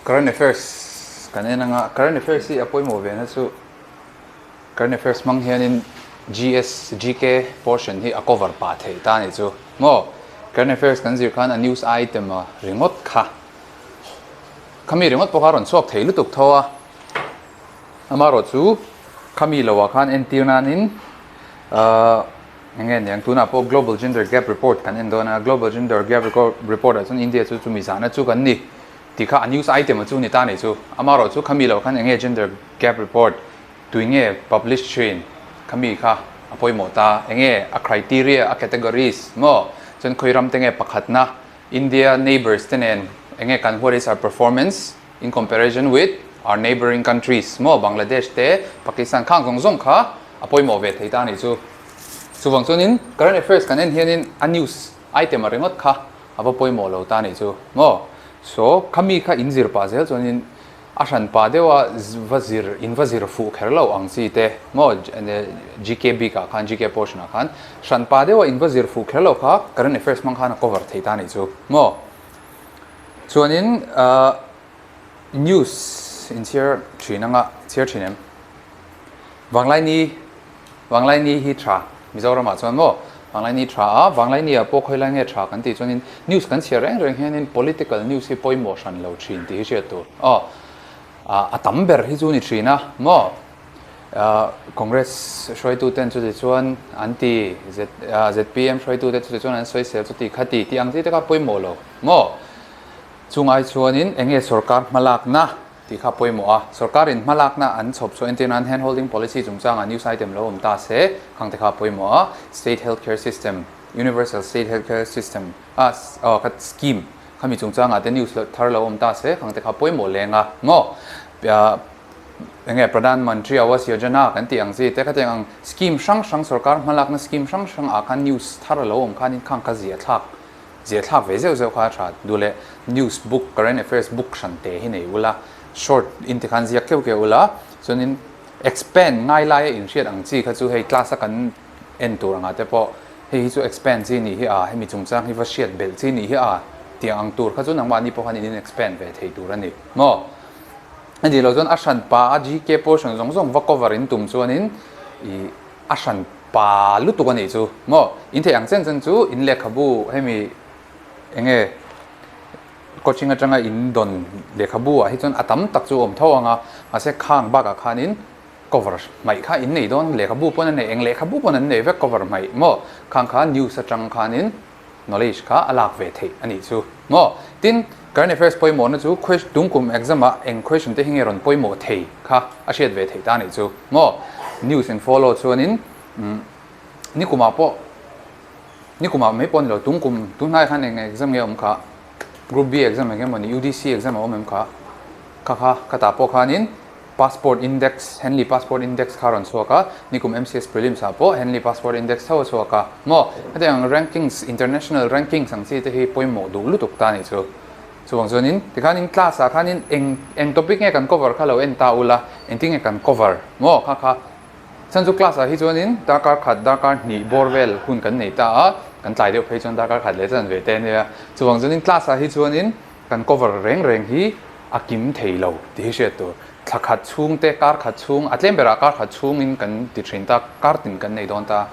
Current affairs kan en anga, current affairs hi a pawimawh ve na chu current affairs hmang hianin GS, GK portion hi a cover pah theih ta a nih chu maw? Current affairs kan zir khan a news item a ringawt kha khami ringawt pawh kha a rawn chhuak thei lutuk tho a, amaherawh chu khami lo ah khan entir nanin ahh Eng nge niang, tunah pawh Global Gender Gap Report kan en dawn a, Global Gender Gap Report ah chuan India chu chumi zahna chu kan ni tih kha a news item a chu ni ta nei chu. Amaherawh chu khami loh khan eng nge Gender Gap Report tui nge publish thin khami kha a pawimawh ta, eng nge a criteria, a categories maw chuan khawi ram te nge pakhatna India neighbours te nen eng nge kan what is our performance in comparison with our neighbouring countries maw Bangladesh te Pakistan khang zawng zawng kha a pawimawh ve thei ta a nih chu. Chuvang chuanin current affairs kan en hianin a news item a ringawt kha a va pawimawh lo ta a nih chu maw. So khami kha in zir pah zel chuanin a hran pah deuh a va zir in va zir fuh kher lo ang chi te maw GK bik ah khan GK portion ah khan hran pah deuh a in va zir fuh kher lo kha current affairs hmang khan a cover thei ta a nih chu maw. Chuanin news in chhiar thin anga chhiar thin em? Vanglaini Vanglaini hi tha Mizoramah chuan maw Vanglaini tha a, Vanglaini ah pawh khawilai nge tha kan tih chuanin news kan chhiar reng reng hianin political news hi pawimawh hran lo thin tih hi hriat tur aw a tam ber hi chu ni thin a maw Congress hruaituten chuti chuan an ti ZPM hruaitute chuti chuan an sawisel chuti kha ti tih ang chi te kha pawimawh lo maw? Chungai chuanin eng nge sorkar hmalakna tih kha pawimawh a, sorkarin hmalakna an chhawp chhuah entir nan hand holding policy chungchangah news item lo awm ta se khang te kha pawimawh a, state health care system, universal state health care system a kha scheme khami chungchangah te news thar lo awm ta se khang te kha pawimawh leng a maw? Enge Pradhan Mantri Awas Yojana kan tih ang chi te khatiang ang scheme hrang hrang sorkar hmalakna scheme hrang hrang ah khan news thar a lo awm khanin khang kha zia thlak zia thlak ve zeuh zeuh kha a tha duh leh news book current affairs book hran te hi nei ula short in ti khan ziak keuh keuh ula chuanin expand ngai lai a inhriat ang chi kha chu hei class a kan en tur angah te pawh hei hi chu expand chi nih hi a hemi chungchang hi va hriat belh chi nih hi a tiang ang tur kha chu nangmahni pawh khan in in expand ve thei tur a ni maw. A nih loh chuan a hran pa a GK portion zawng zawng va cover in tum chuanin ih a hran pa lutuk a nih chu maw in theih ang chen chen chu in lehkhabu hemi eng nge coaching atanga in dawn lehkhabu ah hi chuan a tam tak chu awm tho ang a mahse khang bakah khanin cover hmaih kha in nei dawn lehkhabu pawn a nei eng lehkhabu pawn an nei vek cover hmaih maw khang kha news atang khanin knowledge kha a lak ve theih a nih chu maw? Tin, current affairs pawimawhna chu tungkum exam ah eng question te hi nge rawn pawimawh thei kha a hriat ve theih ta a nih chu maw? News in follow chuanin nikumah pawh nikumah mai pawh a ni lo tungkum tunhnai khan eng exam nge a awm kha group B exam eng emaw ni UDC exam a awm em kha kha kha khatah pawh khanin Passport Index, Henley Passport Index kha a rawn chhuak a, nikum MCS Prelims ah pawh Henley Passport Index tho a chhuak a. Maw? Hetiang ang rankings, international rankings ang chi te hi pawimawh duh lutuk ta a nih chu. Chuvang chuanin tikhanin class ah khanin eng eng topic nge kan cover kha lo en ta ula, engtin nge kan cover maw kha kha. Chhan chu class ah hi chuanin darkar khat, darkar hnih bawr vel hun kan nei ta a, kan tlai deuh phei chuan darkar khat leh chan ve te ania. Chuvang chuanin class ah hi chuanin Kan cover reng reng hi a kim thei lo tih hi hriat tur. Thla khat chhung te, kar khat chhung, a tlem berah kar khat chhungin kan ti thin ta, kar tin kan nei dawn ta.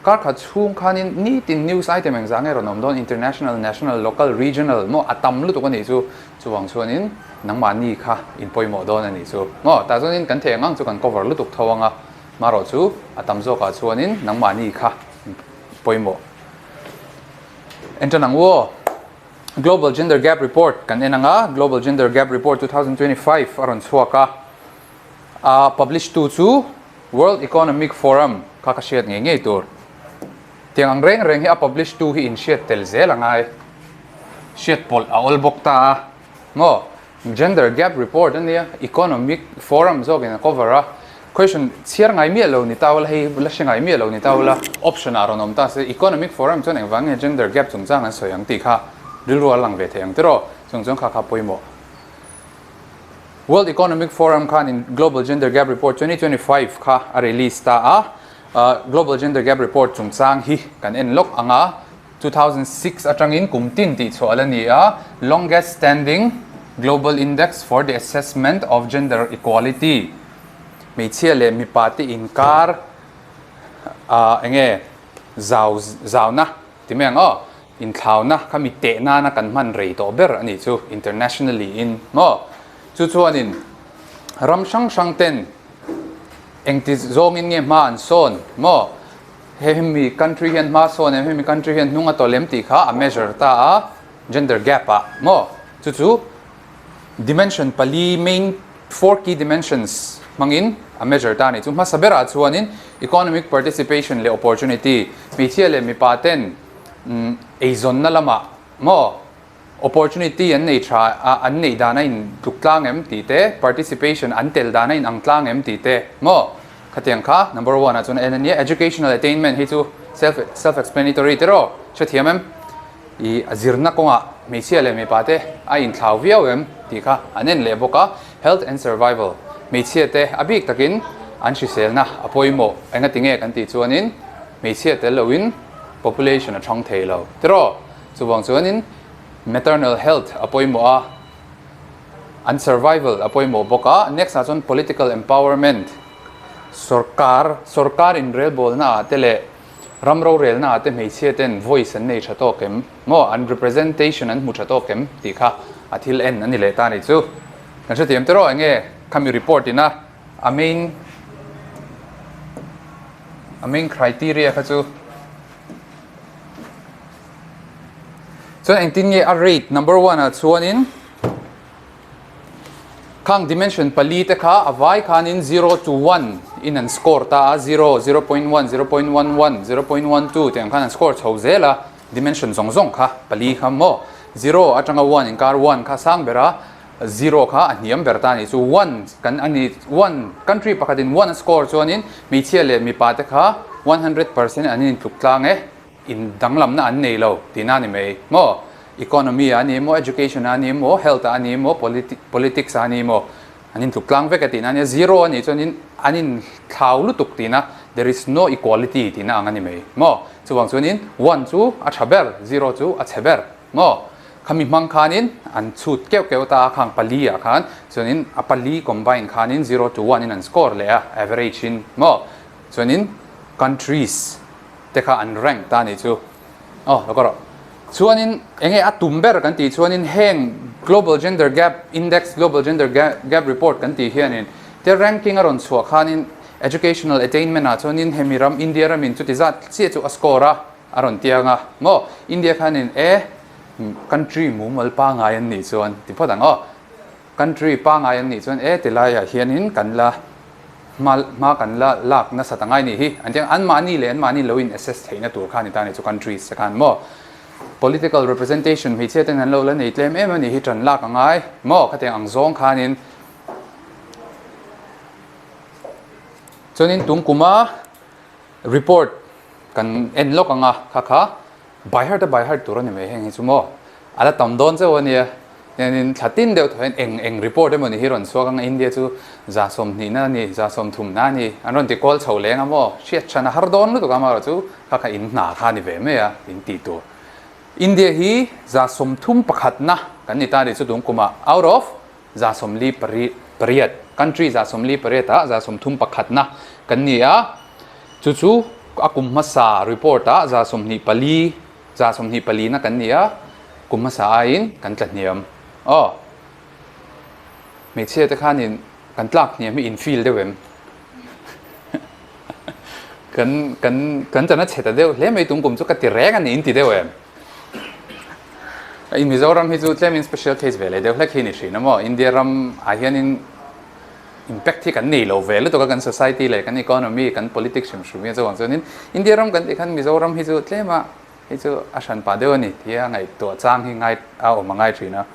Kar khat chhung khanin nitin news item engzah nge rawn awm dawn, international, national, local, regional maw a tam lutuk a nih chu. Chuvang chuanin nangmahni kha in pawimawh dawn a nih chu maw. Tah chuanin kan theih ang ang chu kan cover lutuk tho ang a, marawh chu a tam zawkah chuanin nangmahni kha in pawimawh. Entan ang u aw. Global Gender Gap Report kan en ang a, Global Gender Gap Report 2025 a rawn chhuak a, a publish tu chu World Economic Forum kha ka hriat ngei ngei tur. Tiang ang reng reng hi a publish tu hi in hriat tel zel a ngai. Hriat pawlh a awl bawk ta a maw? Gender Gap Report a nia, Economic Forum zawkin a cover a. Question chhiar ngai miah lo ni ta ula, hei la hre ngai miah lo ni ta ula, option ah rawn awm ta se, Economic Forum chuan engvang nge Gender Gap chungchang an sawi ang tih kha rilru a lang ve thei ang tiraw? Chung chuan kha kha pawimawh. World Economic Forum khanin Global Gender Gap Report 2025 kha a release ta a, Global Gender Gap Report chungchang hi kan en lawk ang a, 2006 atangin kum tin tih chhuah a la ni a, longest standing Global Index for the Assessment of Gender Equality, hmeichhia leh mipa te inkar eng nge zau zauna ti mai ang aw, inthlauna kha mi teh nana kan hman rei tawh ber a nih chu internationally in maw. Chu chuanin ram hrang hrang ten engti zawngin nge hma an sawn maw, hemi country hian hma sawn em, hemi country hian hnung a tawlh em tih kha a measure ta a. Gender gap ah maw? Chu chu dimension pali main four key dimensions hmangin a measure ta a ni. Chu hmasa berah chuanin economic participation leh opportunity, hmeichhia leh mipa ten eizawnna lamah maw opportunity an nei tha a, an neih dan a in tluk tlang em tih te, participation an tel dan a in ang tlang em tih te maw? Khatiang kha number one ah chuan a en a nia. Educational attainment hi chu self self explanatory te rawh hrethiam em? I a zirna kawngah hmeichhia leh mipa te a inthlau viau em tih kha an en leh bawk a, Health and Survival, hmeichhia te a bik takin an hriselna a pawimawh engati nge kan tih chuanin hmeichhia tel loin population a thang thei lo tiraw? Chuvang chuanin maternal health a pawimawh a, an survival a pawimawh bawk a, next ah chuan political empowerment, sorkar sorkar inrelbawlna ah te leh Ram rorelna ah te hmeichhia ten voice an nei tha tawk em? Maw an representation an hmu tha tawk em? Tih kha a thil en a ni leh ta a ni chu. Kan hrethiam te rawh enge khami report ina a main a main criteria kha chu. Chuan engtin nge a rate number one ah chuanin Khang dimension pali te kha a vai khanin zero to one in an score ta a, zero, 0.1, 0.11, 0.12 tih ang khan an score chho zel a, dimension zawng zawng kha pali kha maw? Zero atanga one inkar one kha sang ber a, zero kha a hniam ber ta a nih chu. One kan a ni one country pakhatin one a score chuanin hmeichhia leh mipa te kha 100% an intluk tlang e. In danglamna an nei lo tihna a ni mai maw? Economy ah a ni emaw, education ah a ni emaw, health ah a ni emaw, politics ah a ni emaw an intluk tlang vek a tihna a nia. Zero a nih chuanin an inthlau lutuk tihna, there is no equality tihna ang a ni mai maw? Chuvang chuanin one chu a tha ber, zero chu a chhe ber maw? Khami hmang khanin an chhut keuh keuh ta a, khang pali ah khan chuanin a pali combine khanin zero to one in an score leh a, average in maw? Chuanin countries te kha an rank ta a nih chu. Aw lo ka rawh. Chuanin eng nge a tum ber kan tih chuanin heng Global Gender Gap Index, Global Gender Gap Report kan tih hianin te ranking a rawn chhuah khanin educational attainment ah chuanin hemi ram India ramin chuti zat chiah chu a score a a rawn tiang a maw. India khanin e country mumal pangai an nih chuan ti phawt ang aw. Country pangai an nih chuan e ti laiah hianin kan la hma hma kan la lak nasa ta ngai nih hi. An tiang anmahni leh anmahni lo in assess theihna tur kha a ni ta a ni chu countries te khan maw. Political representation hmeichhia ten an lo la nei tlem em a nih hi tan lak a ngai maw khatiang ang zawng khanin. Chuanin tung kuma report kan en lawk ang a kha kha by heart a by heart tur a ni mai heng hi chu maw a la tam dawn chauh a nia hianin thla tin deuh thaw hian eng eng report emaw ni hi rawn chhuak ang a India chu za sawmhnihna a ni za sawmthumna a ni an rawn ti kual chho leng a maw hriat chhan a har dawn lutuk a amaherawh chu kha kha in hna kha a ni ve mai a in tih tur India hi 33 pakhatna kan ni ta a ni chu tung kumah out of 48 country 48 ah 31 pakhatna kan ni a, chu chu a kum hmasa report ah 24 24 na kan ni a, kum hmasa aiin kan tla hniam. Aw, hmeichhia te khanin kan tlak hniam hi in feel deuh em? Kan kan kan chana chhe ta deuh hle mai tum kum chu ka ti reng a ni in ti deuh em? I Mizoram hi chu tlemin special case ve leh deuh hlek hi ni thin a maw? India ram ah hianin impact hi kan nei lo ve lutuk a kan society leh kan economy kan politics hrim hrim hi a chuvang chuanin India ram kan tih khan Mizoram hi chu tlema hei chu a hran pah deuh a ni tih a ngaihtuah chang hi ngai a awm a ngai thin a.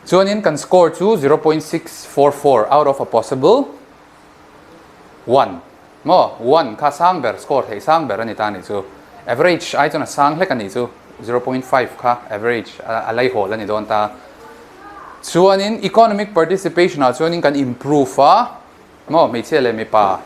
Chuanin kan score chu 0.644 out of a possible One maw? One kha sang ber, score theih sang ber a ni ta a nih chu. Average ai chuan a sang hlek a nih chu. 0.5 kha average a laihawl a ni dawn ta. Chuanin economic participation ah chuanin kan improve a maw? Hmeichhia leh mipa.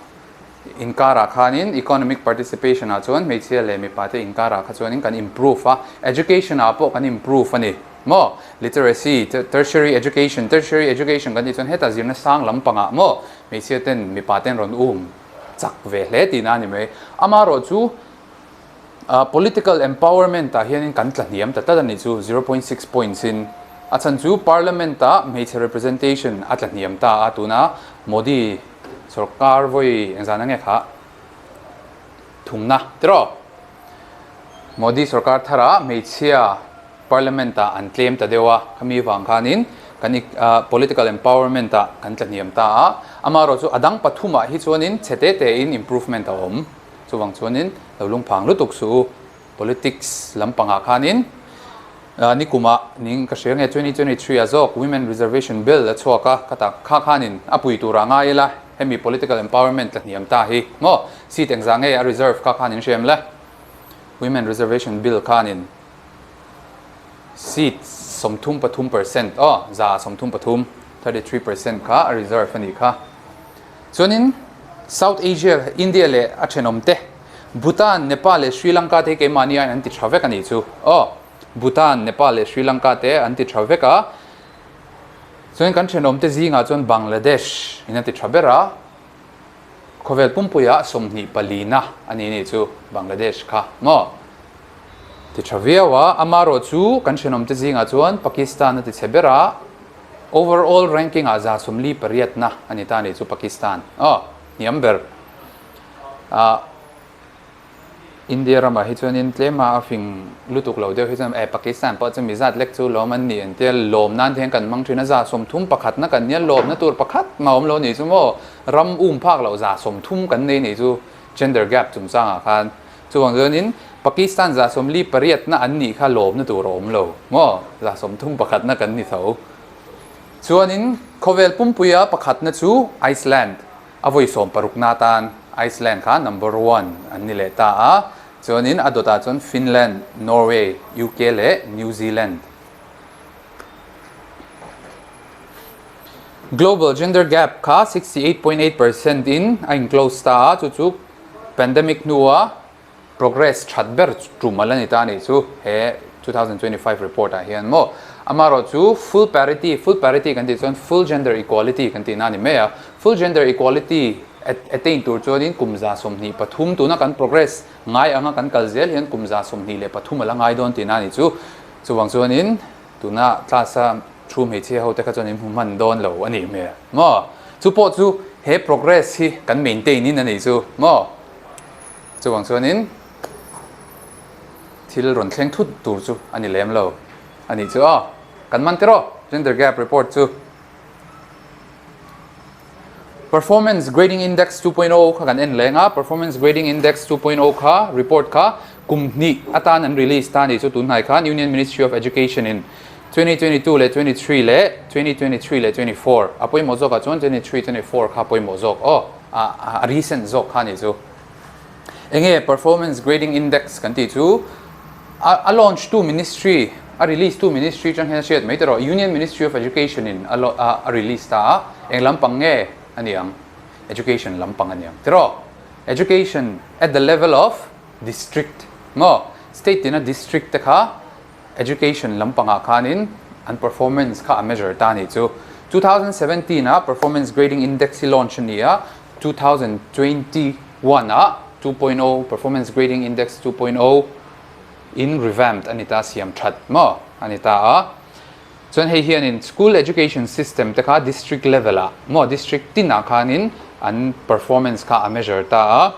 Inkarah khanin economic participation ah chuan hmeichhia leh mipa te inkarah kha chuanin kan improve a, education ah pawh kan improve a ni maw? Literacy, tertiary education, tertiary education kan tih chuan hetah zirna sang lampangah maw hmeichhia ten mipa ten rawn um chak ve hle tihna a ni mai. Amaherawh chu Political empowerment ah hianin kan tla hniam ta tlat a nih chu, 0.6 points in. A chhan chu Parliament ah hmeichhe representation a tla hniam ta a, tuna Modi sorkar vawi engzan ange kha thumna tiraw? Modi sorkar tharah hmeichhia Parliament ah an tlem ta deuh a, khami vang khanin kan political empowerment ah kan tla hniam ta a, amaherawh chu a dang pathumah hi chuanin chhe te te in improvement a awm. Chuvang chuanin lo lungphang lutuk suh u, politics lampangah khanin nikumah ning ka hria nge 2023 ah zawk Women Reservation Bill a chhuak a, ka tak kha khanin a pui turah ngai ila hemi political empowerment tla hniam ta hi maw seat engzah nge a reserve kha khan in hria em le? Women Reservation Bill khanin seat 33% aw za 33, 33% kha a reserve a nih kha. Chuanin South Asia, India leh a thenawm te, Bhutan, Nepal leh Sri Lanka te hi keimahni aiin an ti tha vek a nih chu. Aw, Bhutan, Nepal leh Sri Lanka te an ti tha vek a. Chuanin kan thenawm te zingah chuan Bangladesh in a ti tha ber a. Khawvel pumpuiah 24 na a ni nih chu Bangladesh kha maw? Ti tha viau a, amaherawh chu kan thenawm te zingah chuan Pakistan a ti chhe ber a, overall ranking ah 48 na a ni ta a nih chu Pakistan aw hniam ber ah India ramah hi chuanin tlema a fing lutuk lo deuh hi chuan eh Pakistan pawh chu mi zat lek chu lawm an ni an tia lawm nan te hian kan hmang thin a, 31 na kan nia lawmna tur pakhat mah awm lo nih chu maw ram um phak loh 30 kan nei nih chu gender gap chungchangah khan. Chuvang chuanin Pakistan 48 na an nih kha lawmna tur a awm lo maw? 31 na kan ni tho. Chuanin khawvel pumpuia pakhatna chu Iceland, a vawi 16 na atan Iceland kha number one an ni leh ta a. Chuanin a dawtah chuan Finland, Norway, UK leh New Zealand. Global gender gap kha 68.8% in a in close ta a, chu chu Pandemic hnua progress that ber tum a la ni ta a nih chu he 2025 report ah hian maw. Amaherawhchu full parity, full parity kan tih chuan full gender equality kan tihna a ni mai a. Full gender equality attain tur chuanin kum 23 tuna kan progress ngai anga kan kal zel hian kum 23 a la ngai dawn tihna a nih chu. Chuvang chuanin Tuna class a thu hmeichhia ho te kha chuan in hmu hman dawn lo a nih hmel maw? Chu pawh chu he progress hi kan maintain in a nih chu maw? Chuvang chuanin thil rawn thleng thut tur chu a ni lem lo a nih chu aw. Kan man tiraw gender gap report chu. Performance Grading Index 2.0 kha kan en leng a, Performance Grading Index 2.0 kha report kha kum hnih atan an release ta a nih chu tunhnai khan Union Ministry of Education in 2022 leh 23 leh 2023 leh 24 a pawimawh zawkah chuan 23 24 kha pawimawh zawk aw a recent zawk kha a nih chu. Enge Performance Grading Index kan tih chu a launch tu ministry, a release tu ministry atang hian a hriat mai ta rawh. Union Ministry of Education in a release ta a, eng lampang nge a ni ang? Education lampang a ni ang tiraw? Education at the level of district maw? State tina district te kha education lampangah khanin an performance kha a measure ta a nih chu. 2017 ah Performance Grading Index hi launch a ni a, 2021 ah 2.0 Performance Grading Index 2.0 in revamped a ni ta, siam that maw a ni ta a. Chuan hei hianin school education system te kha district level ah maw district tinah khanin an performance kha a measure ta a.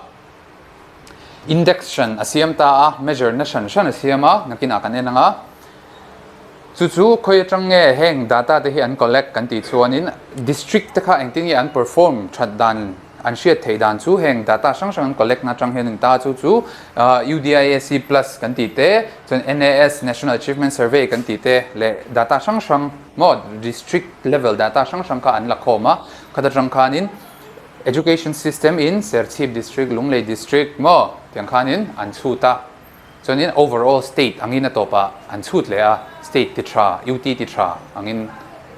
Index hran a siam ta a, measure na hran hran a siam a, nakinah kan en ang a. Chu chu khawi atang nge heng data te hi an collect kan tih chuanin district te kha engtin nge an perform that dan an hriat theih dan chu heng data hrang hrang an collect na atang hian an ta chu chu UDISE plus kan tih te chuan NAS National Achievement Survey kan tih te leh data hrang hrang maw district level data hrang hrang kha an la khawm a, khat atang khanin Education system in Serchhip District, Lunglei District maw tiang khanin an chhut a, chuanin overall state angin a tawpah an chhut leh a, state ti tha, UT ti tha angin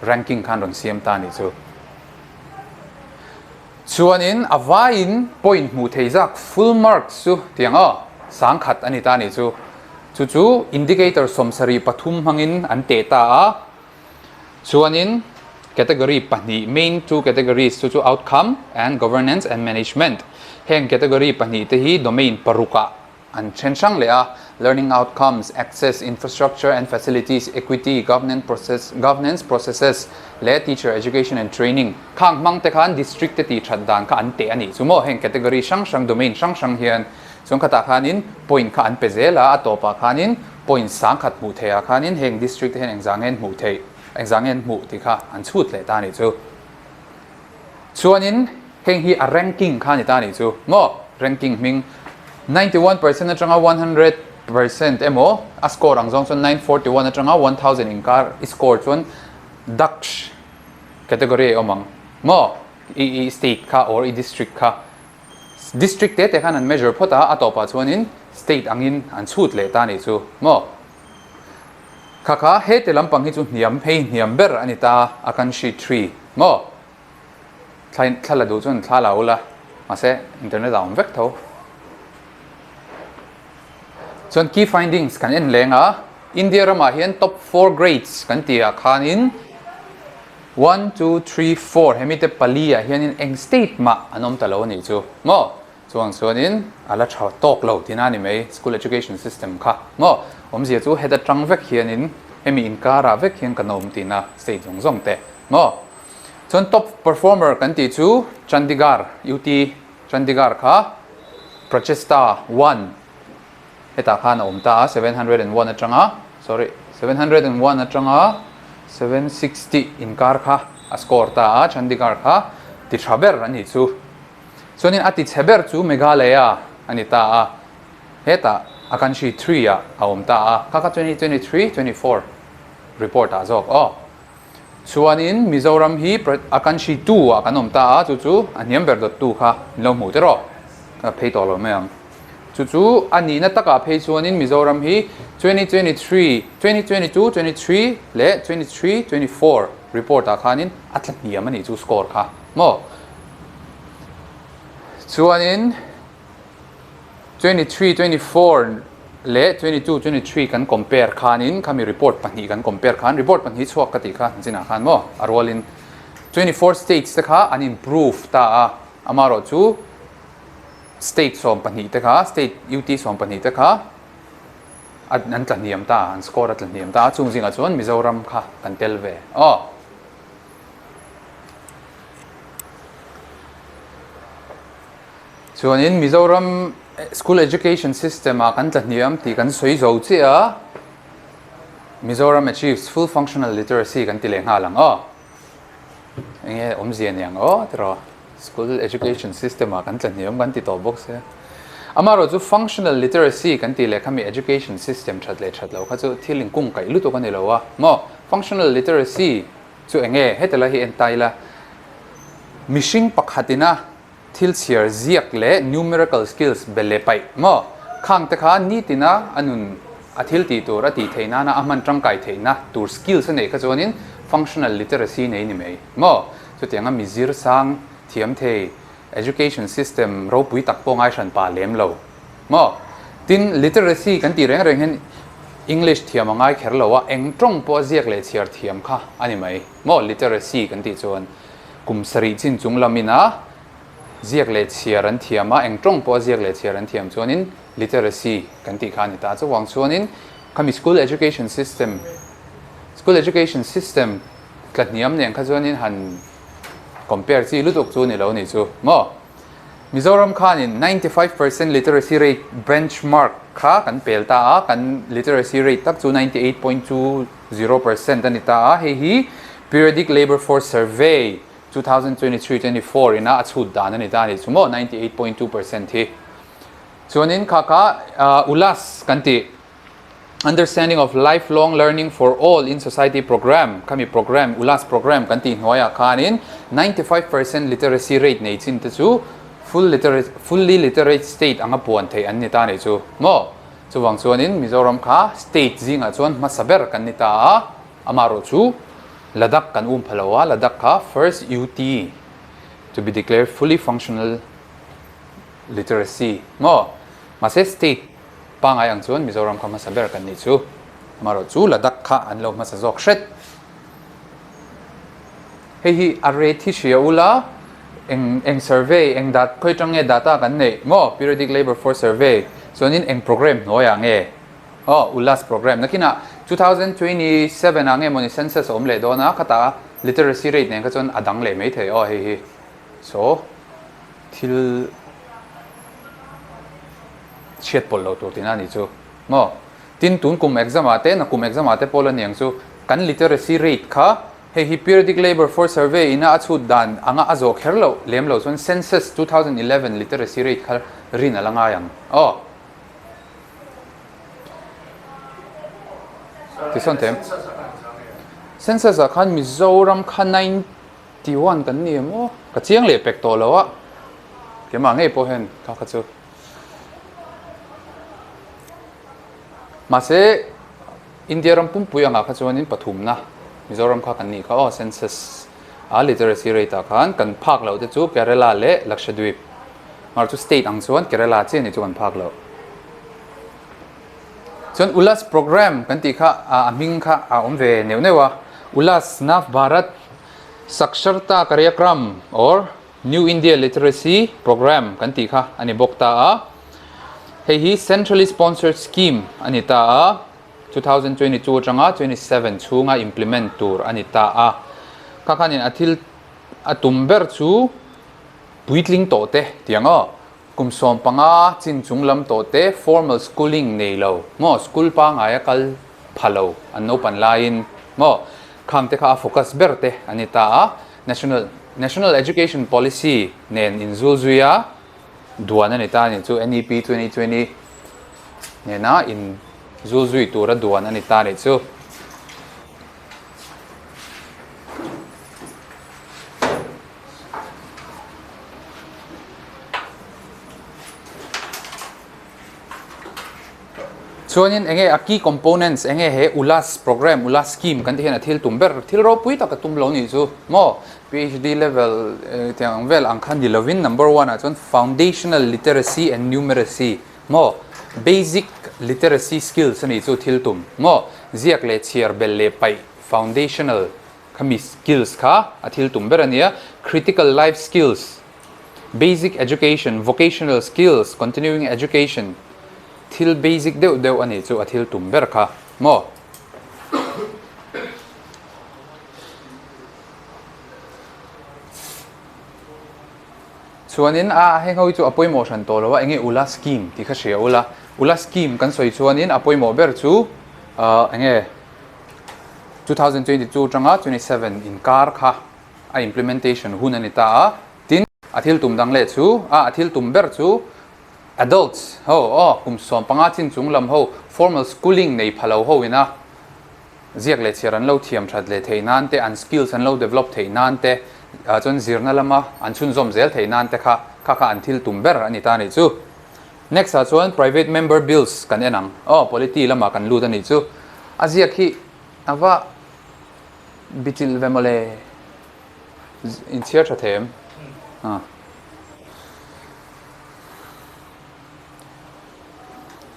ranking khan rawn siam ta a nih chu. Chuanin a vaiin point hmuh thei zak full marks chu tiang aw, 10,000 a ni ta nih chu. Chu chu indicator 73 hmangin an teh ta a. Chuanin category pahnih main two categories chu chu outcome and governance and management. Heng category pahnih te hi domain parukah an then hrang leh a, learning outcomes, access, infrastructure and facilities, equity, governance process, governance processes leh teacher education and training. Khang hmang te khan district te tih that dan kha an teh a nih chu maw? Heng category hrang hrang, domain hrang hrang hian chuan khatah khanin point kha an pe zel a, a tawpah khanin point 10,000 hmuh theihah khanin heng district te hian engzah nge an hmuh theih, engzah nge an hmuh tih kha an chhut leh ta a nih chu. Chuanin heng hi a ranking kha a ni ta a nih chu maw? Ranking hming 91% atanga 100% emaw a score ang zawng chuan 941 atanga 1000 inkar i score chuan Daksh category a awm ang maw? I i state kha or i district kha district te te khan an measure phawt a, a tawpah chuanin state angin an chhut leh ta a nih chu maw? Kha kha heti lampang hi chu hniam hei hniam ber a ni ta a kan sheet 3 maw? Thla thla la duh chuan thla la ula mahse internet ah awm vek tho. Chuan key findings kan en leng a, India ramah hian top four grades kan tih ah khanin one, two, three, four hemi te pali ah hianin eng state mah an awm ta lo a nih chu maw? Chuang chuanin a la tha tawk lo tihna a ni mai school education system kha maw? Awmzia chu heta tang vek hianin hemi inkarah vek hian kan awm tihna state zawng zawng te maw? Chuan top performer kan tih chu Chandigarh, UT Chandigarh kha Prachesta one hetah khan a awm ta a, 701 atanga sorry 701 atanga 760 inkar kha a score ta a, Chandigarh kha ti tha ber a nih chu. Chuanin a ti chhe ber chu Meghalaya a ni ta a, hetah Akanshi three ah a awm ta a, kha kha 2023 24 report ah zawk aw. Chuanin Mizoram hi Akanshi 2 ah kan awm ta a, chu chu a hniam ber dawttu kha in lo hmuh tiraw? Ka phei tawh lo mai ang. Chu chu a nihna takah phei chuanin Mizoram hi 2023, 2022, 23 leh 23, 24 report ah khanin a tla hniam a nih chu score kha maw? Chuanin 23, 24 leh 22, 23 kan compare khanin khami report pahnih kan compare khan report pahnih chhuak ka tih kha chinah khan maw a rualin 24 states te kha an improve ta a, amaherawh chu state 12 te kha state UT 12 te kha an tla hniam ta an score a tla hniam ta a, chung zingah chuan Mizoram kha kan tel ve aw. Chuanin Mizoram School Education System ah kan tla hniam tih kan sawi zo chiah a, Mizoram achieves full functional literacy kan ti leh nghal ang aw. Enge awmzia niang aw tiraw School Education System ah kan tla hniam kan ti tawh bawk sia. Amaherawh chu functional literacy kan tih leh khami education system that leh that loh kha chu thil inkungkaih lutuk a ni lo a maw. Functional literacy chu enge heti lai hi en ta ila mihring pakhatina Thil chhiar ziak leh numerical skills be leh paih maw? Khang te kha nitina a nun a thil tih tur a tih theih nana a hman tangkai theihna tur skills a neih kha chuanin functional literacy nei ni mai maw? Chutianga mi zir sang thiam thei education system ropui tak pawh ngai hran pa lem lo maw? Tin, literacy kan tih reng reng hian English thiam a ngai kher lo a, eng tawng pawh a ziak leh chhiar thiam kha a ni mai maw? Literacy kan tih chuan. Kum sarih chin chung lamin a ziak leh chhiar an thiam a, eng tawng pawh a ziak leh chhiar an thiam chuanin literacy kan tih kha a ni ta. Chuvang chuanin khami school education system, school education system tla hniam nen kha chuanin han compare chi lutuk chu ni lo ni chu maw? Mizoram khanin 95% literacy rate benchmark kha kan pel ta a, kan literacy rate tak chu 98.20% a ni ta a, hei hi Periodic Labour Force Survey 2023-24 ina a chhut dan a ni ta a ni chu maw, 98.2% hi. Chuanin kha kha ULAS kan tih Understanding of Lifelong Learning for All in Society Programme, khami programme, ULAS programme kan tih hnuaiah khanin 95% literacy rate nei chin te chu full literate, fully literate state anga puan theih an ni ta nih chu maw? Chuvang chuanin Mizoram kha state zingah chuan hmasa ber kan ni ta a, amaherawh chu Ladakh kan um pha lo a, Ladakh kha first UT. to be declared fully functional literacy maw? Mahse state pangai ang chuan Mizoram kha hmasa ber kan nih chu. Amaherawh chu Ladakh kha an lo hmasa zawk hret. Hei hi a rate hi hria ula, eng eng survey, eng dat khawi atang nge data kan neih maw? Periodic Labour Force Survey chuanin eng program hnuaiah nge? Aw, ULAS program. Nakinah 2027 ah nge mawni census a awm leh dawn a, khatah literacy rate nen kha chuan a dang leh maithei aw hei hi. So, thil chhiat pawlh loh tur tihna a nih chu maw? Tin, tun kum exam ah te, nakum exam ah te pawh la niang chu kan literacy rate kha hei hi Periodic Labour Force Survey ina a chhut dan anga a zawh kher loh lem loh chuan Census 2011 literacy rate kha rin a la ngai ang aw. Tisawn them. Census ah khan Mizoram kha 91 kan ni em aw? Ka chiang leh pek tawh lo a. Keimah ngei pawh hian kha kha chu. Mahse India ram pumpui angah kha chuanin pathumna Mizoram kha kan nih kha aw census a literacy rate ah khan kan phak loh te chu Kerala leh Lakshadweep. Mar chu state ang chuan Kerala chiah ni chu kan phak loh. Chuan Ullas program kan tih kha a hming kha a awm ve neuh neuh a. Ullas Nav Bharat Saksharta Karyakram or New India Literacy Programme kan tih kha a ni bawk ta a. Hei hi centrally sponsored scheme a ni ta a, 2022 atanga 27 chhunga implement tur a ni ta a. Kha khanin a thil a tum ber chu puitling tawh te tiang aw, kum 15 chin chung lam tawh te formal schooling nei lo maw, school pangaia kal pha lo an naupan laiin maw, khang te kha a focus ber te a ni ta a. National National Education Policy nen inzul zui a duan a ni ta a ni chu NEP 2020 nena inzul zui tura duan a ni ta a ni chu. Chuanin enge a key components enge he ULAS program, ULAS scheme kan tih hian a thil tum ber, thil ropui tak a tum lo nih chu maw? PhD level tiang ang vel ang kha ni lovin number one ah chuan foundational literacy and numeracy maw? Basic literacy skills a nih chu thil tum maw? Ziak leh chhiar belh leh paih foundational khami skills kha a thil tum ber a nia, critical life skills Basic education, vocational skills, continuing education thil basic deuh deuh a nih chu a thil tum ber kha maw? Chuanin a heng ho hi chu a pawimawh hran tawh lo a, enge ula scheme tih kha hria ula, ula scheme kan sawi chuanin a pawimawh ber chu enge 2022 atanga 27 inkar kha a implementation hun a ni ta a, tin, a thil tum dang leh chu, a a thil tum ber chu adults ho aw kum 15 chin chung lam ho formal schooling nei pha lo ho ina ziak leh chhiar an lo thiam that leh theih nan te, an skills an lo develop theih nan te, chuan zirna lama an chhunzawm zel theih nan te kha kha kha an thil tum ber a ni ta a nih chu. Next ah chuan private member bills kan en ang aw, polity lamah kan lut a nih chu. A ziak hi a va Bichilh ve mawle. Inchhiar tha thei em? Ah.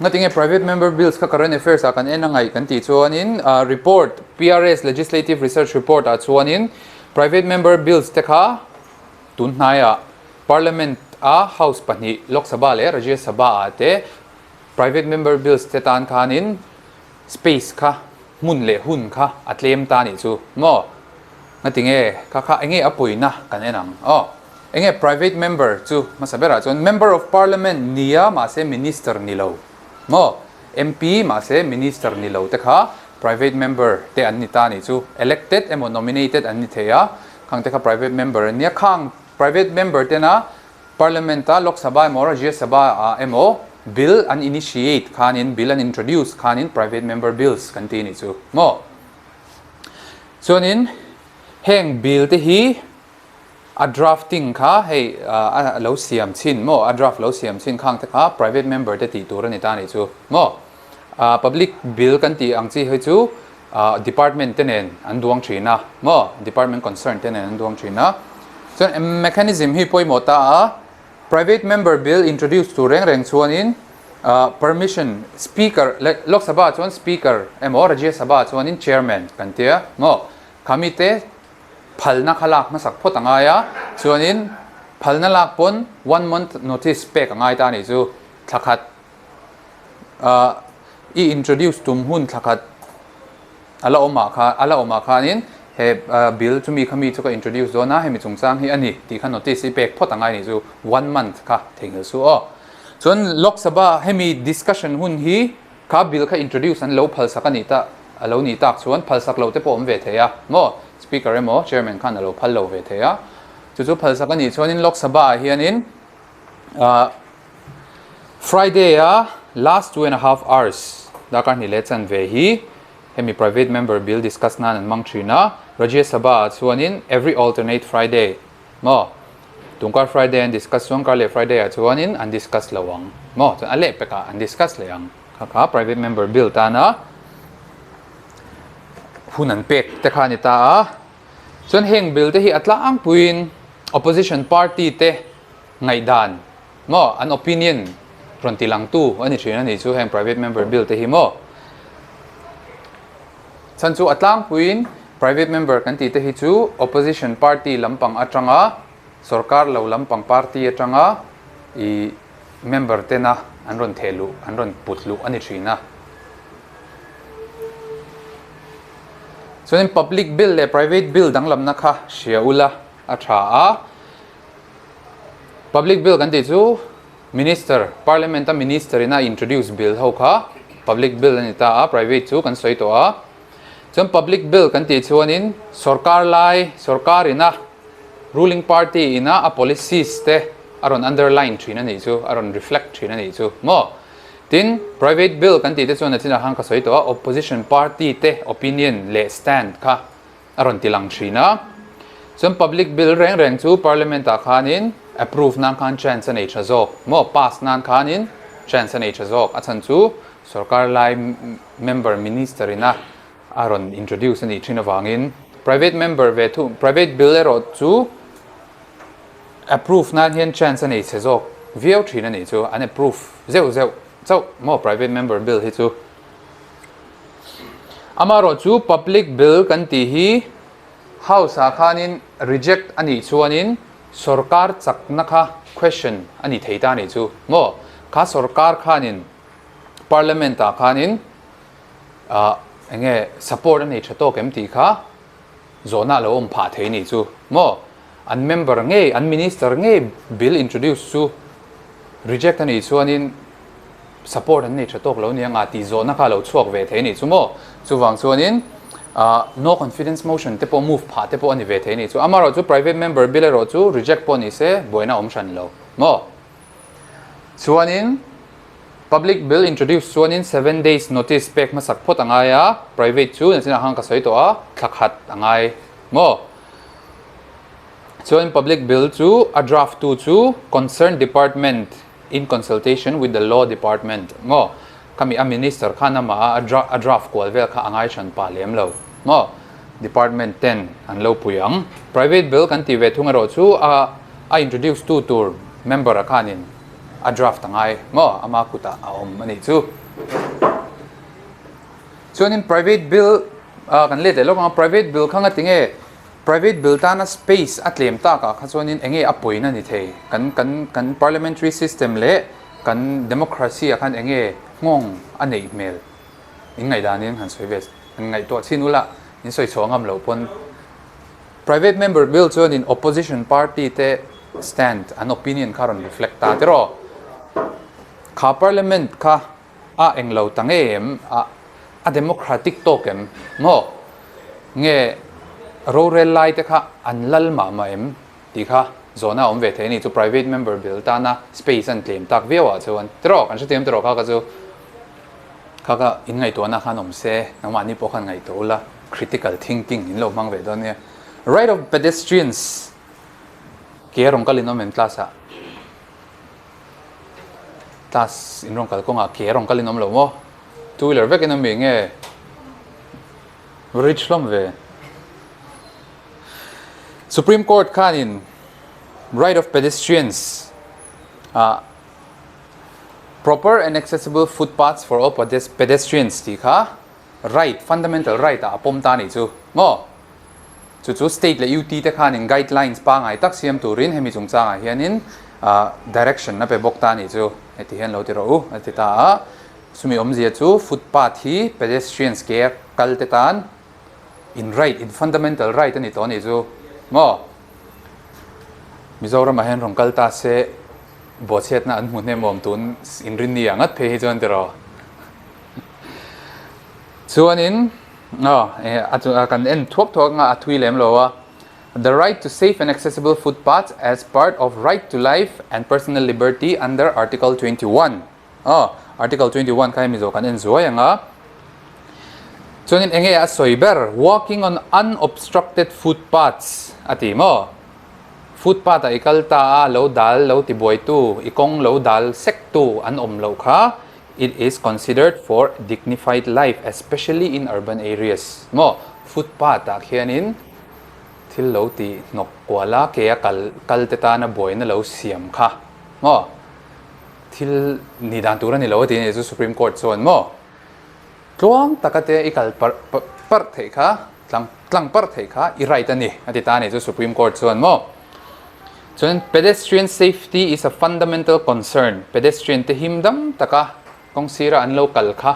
Ngatinge private member bills kha current affairs ah kan en a ngaih kan tih chuanin report PRS Legislative Research Report ah chuanin private member bills te kha tun hnaiah Parliament a House pahnih Lok Sabha leh Rajya Sabha ah te private member bills te tan khanin Space kha hmun leh hun kha a tlem ta nih chu maw? Ngatinge kha kha enge a puina kan en ang aw. Enge private member chu hmasa berah chuan member of parliament nia mahse minister ni lo maw? MP mahse minister ni lo te kha private member te an ni ta nih chu. Elected emaw nominated an ni thei a, khang te kha private member an nia. Khang private member tena Parliament-a Lok Sabha emaw Rajya Sabha-ah emaw bill an initiate khanin, bill an introduce khanin private member bills kan ti a nih chu maw? Chuanin heng bill te hi a drafting kha hei a lo siam chhin maw? A draft lo siam chhin khang te kha private member te tih tur a ni ta a nih chu maw? Public bill kan tih ang chi hi chu department te nen an duang thin a maw? Department concern te nen an duang thin a. Chuan mechanism hi pawimawh ta a, private member bill introduce tur reng reng chuanin permission speaker leh Lok Sabha ah chuan speaker emaw Rajya Sabha ah chuanin chairman kan tia maw khami te phalna kha lak hmasak phawt a ngai a, chuanin phalna lak pawn one month notice pek a ngai ta a nih chu thla khat i introduce tum hun thla khat a la awm ah kha a la awm ah khanin he bill chumi kha mi chu ka introduce dawn a hemi chungchang hi a ni tih kha notice i pek phawt a ngai nih chu one month kha theihnghilh suh aw. Chuan Lok Sabha hemi discussion hun hi kha bill kha introduce an lo phalsak a nih ta a lo nih tak chuan phalsak lo te pawh awm ve thei a maw speaker emaw chairman khan a lo phal lo ve thei a chu chu phalsak a nih chuanin Lok Sabha ah hianin ah Friday a last 2.5 hours darkar hnih leh chanve hi hemi private member bill discuss nan an hmang thin a, Rajya Sabha ah chuanin every alternate Friday maw tungkar Friday an discuss chuan kar leh Friday ah chuanin an discuss lo ang maw chuan a leh pekah an discuss leh ang kha kha private member bill tana hun an pek te kha a ni ta a, chuan heng bill te hi a tlangpuiin opposition party te ngaihdan maw an opinion rawn ti langtu a ni thin a nih chu heng private member bill te hi maw chhan chu a tlangpuiin private member kan tih te hi chu opposition party lampang atanga sorkar lo lampang party atanga ih member tena an rawn theh luh an rawn put luh a ni thin a. Chuanin public bill leh private bill danglamna kha hria ula a tha a. Public bill kan tih chu Minister, Parliament a Minister in a introduce bill ho kha public bill a ni ta a, private chu kan sawi tawh a. Chuan public bill kan tih chuanin sorkar lai, sorkar ina ruling party ina a policies te a rawn underline thin a nih chu, a rawn reflect thin a nih chu maw. Tin, private bill kan tih te chuan a chinah khan ka sawi tawh a, opposition party te opinion leh stand kha a rawn ti lang thin a. Chuan public bill reng reng chu parliament ah khanin approve nan khan chance a nei tha zawk maw, pass nan khanin chance a nei tha zawk. A chhan chu sorkar lai member minister ina a rawn introduce a nih thin avangin private member ve thung private bill erawh chu approve nan hian chance a nei chhe zawk viau thin a nih chu, an approve zeuh zeuh chauh maw private member bill hi chu. Amaherawh chu public bill kan tih hi House ah khanin reject a nih chuanin sorkar chakna kha question a ni thei ta a nih chu maw? Kha sorkar khanin Parliament ah khanin ah enge support a nei tha tawk em tih kha zawhna a lo awm phah thei a nih chu maw? An member ngei, an minister ngei bill introduce chu reject a nih chuanin support an nei tha tawk lo nia nga tih zawhna kha a lo chhuak ve thei a nih chu maw? Chuvang chuanin no confidence motion te pawh move phah te pawh a ni ve thei a nih chu. Amaherawh chu private member bill erawh chu reject pawh ni se buaina a awm hran lo maw? Chuanin public bill introduce chuanin 7 days notice pek hmasak phawt a ngai a, private chu nachinah khan ka sawi tawh a, thla khat a ngai maw? Chuan public bill chu a draft tu chu concerned department in consultation with the law department maw? Khami a minister khan amah a a draft kual vel kha a ngai hran pah lem lo maw? Department ten an lo pui ang. Private bill kan tih ve thung erawh chu a a introduce tu tur member a khanin a draft a ngai maw? Ama kutah a awm a nih chu. Chuanin private bill kan let leh lawk ang a, private bill kha ngatinge Private bill tana space a tlem takah kha chuanin eng nge a pawina ni thei? Kan kan kan parliamentary system leh kan democracy ah khan eng nge nghawng a neih hmel? In ngaihdanin han sawi ve, han ngaihtuah chhin ula, in sawi chhuah ngam loh pawn. Private member bill chuanin opposition party te stand, an opinion kha rawn reflect ta tiraw? Kha parliament kha a englo ta ngei em? A a democratic tawk em? Maw? Nge rorel lai te kha an lal mah mah em? Tih kha zawhna a awm ve thei a ni. Chu private member bill tana space an tlem tak viau ah chuan tiraw kan hrethiam tiraw kha kha chu kha kha in ngaihtuahna khan awm se nangmahni pawh khan ngaihtuah ula critical thinking in lo hmang ve dawn nia. Right of pedestrians ke a rawn kal in awm em class ah? Class in rawn kal kawngah ke a rawn kal in awm lo maw? Two wheeler vek in awm mi nge? Rich hlawm ve. Supreme Court khanin. Right of pedestrians ah proper and accessible footpaths for all pedestrians tih kha right, fundamental right ah a pawm ta a nih chu maw? Chu chu state leh UT te khanin guidelines pangngai tak siam turin hemi chungchangah hianin direction a pe bawk ta a nih chu. Heti hian lo ti rawh u a ti ta a. Chumi awmzia chu footpath hi pedestrians ke a kal te tan in right, in fundamental right a ni tawh a nih chu maw? Mizoramah hian rawn kal ta se bawhchhiatna an hmu hnem awm tun inrinni ah ngat phei hi chuan tiraw? Chuanin aw a kan en thuak thuak anga a thui lem lo a, The right to safe and accessible footpaths as part of right to life and personal liberty under Article 21. Aw Article 21 kha hemi zawh kan en zuai ang a. Chuanin enge a sawi ber walking on unobstructed footpaths a ti maw? Footpath ah i kal ta a lo dal lo ti buaitu i kawng lo dal sek tu an awm loh kha It is considered for dignified life especially in urban areas maw footpath ah khianin thil lo ti hnawk kual a ke a kal kal te tana buaina lo siam kha maw thil ni dan tur a ni lo a ti a ni chu Supreme Court chuan maw tluang taka te i kal parh parh theih kha tlang tlang parh theih kha i right a ni a ti ta a ni chu Supreme Court chuan maw. Chuan pedestrian safety is a fundamental concern, pedestrian te him dam taka kawng sira an lo kal kha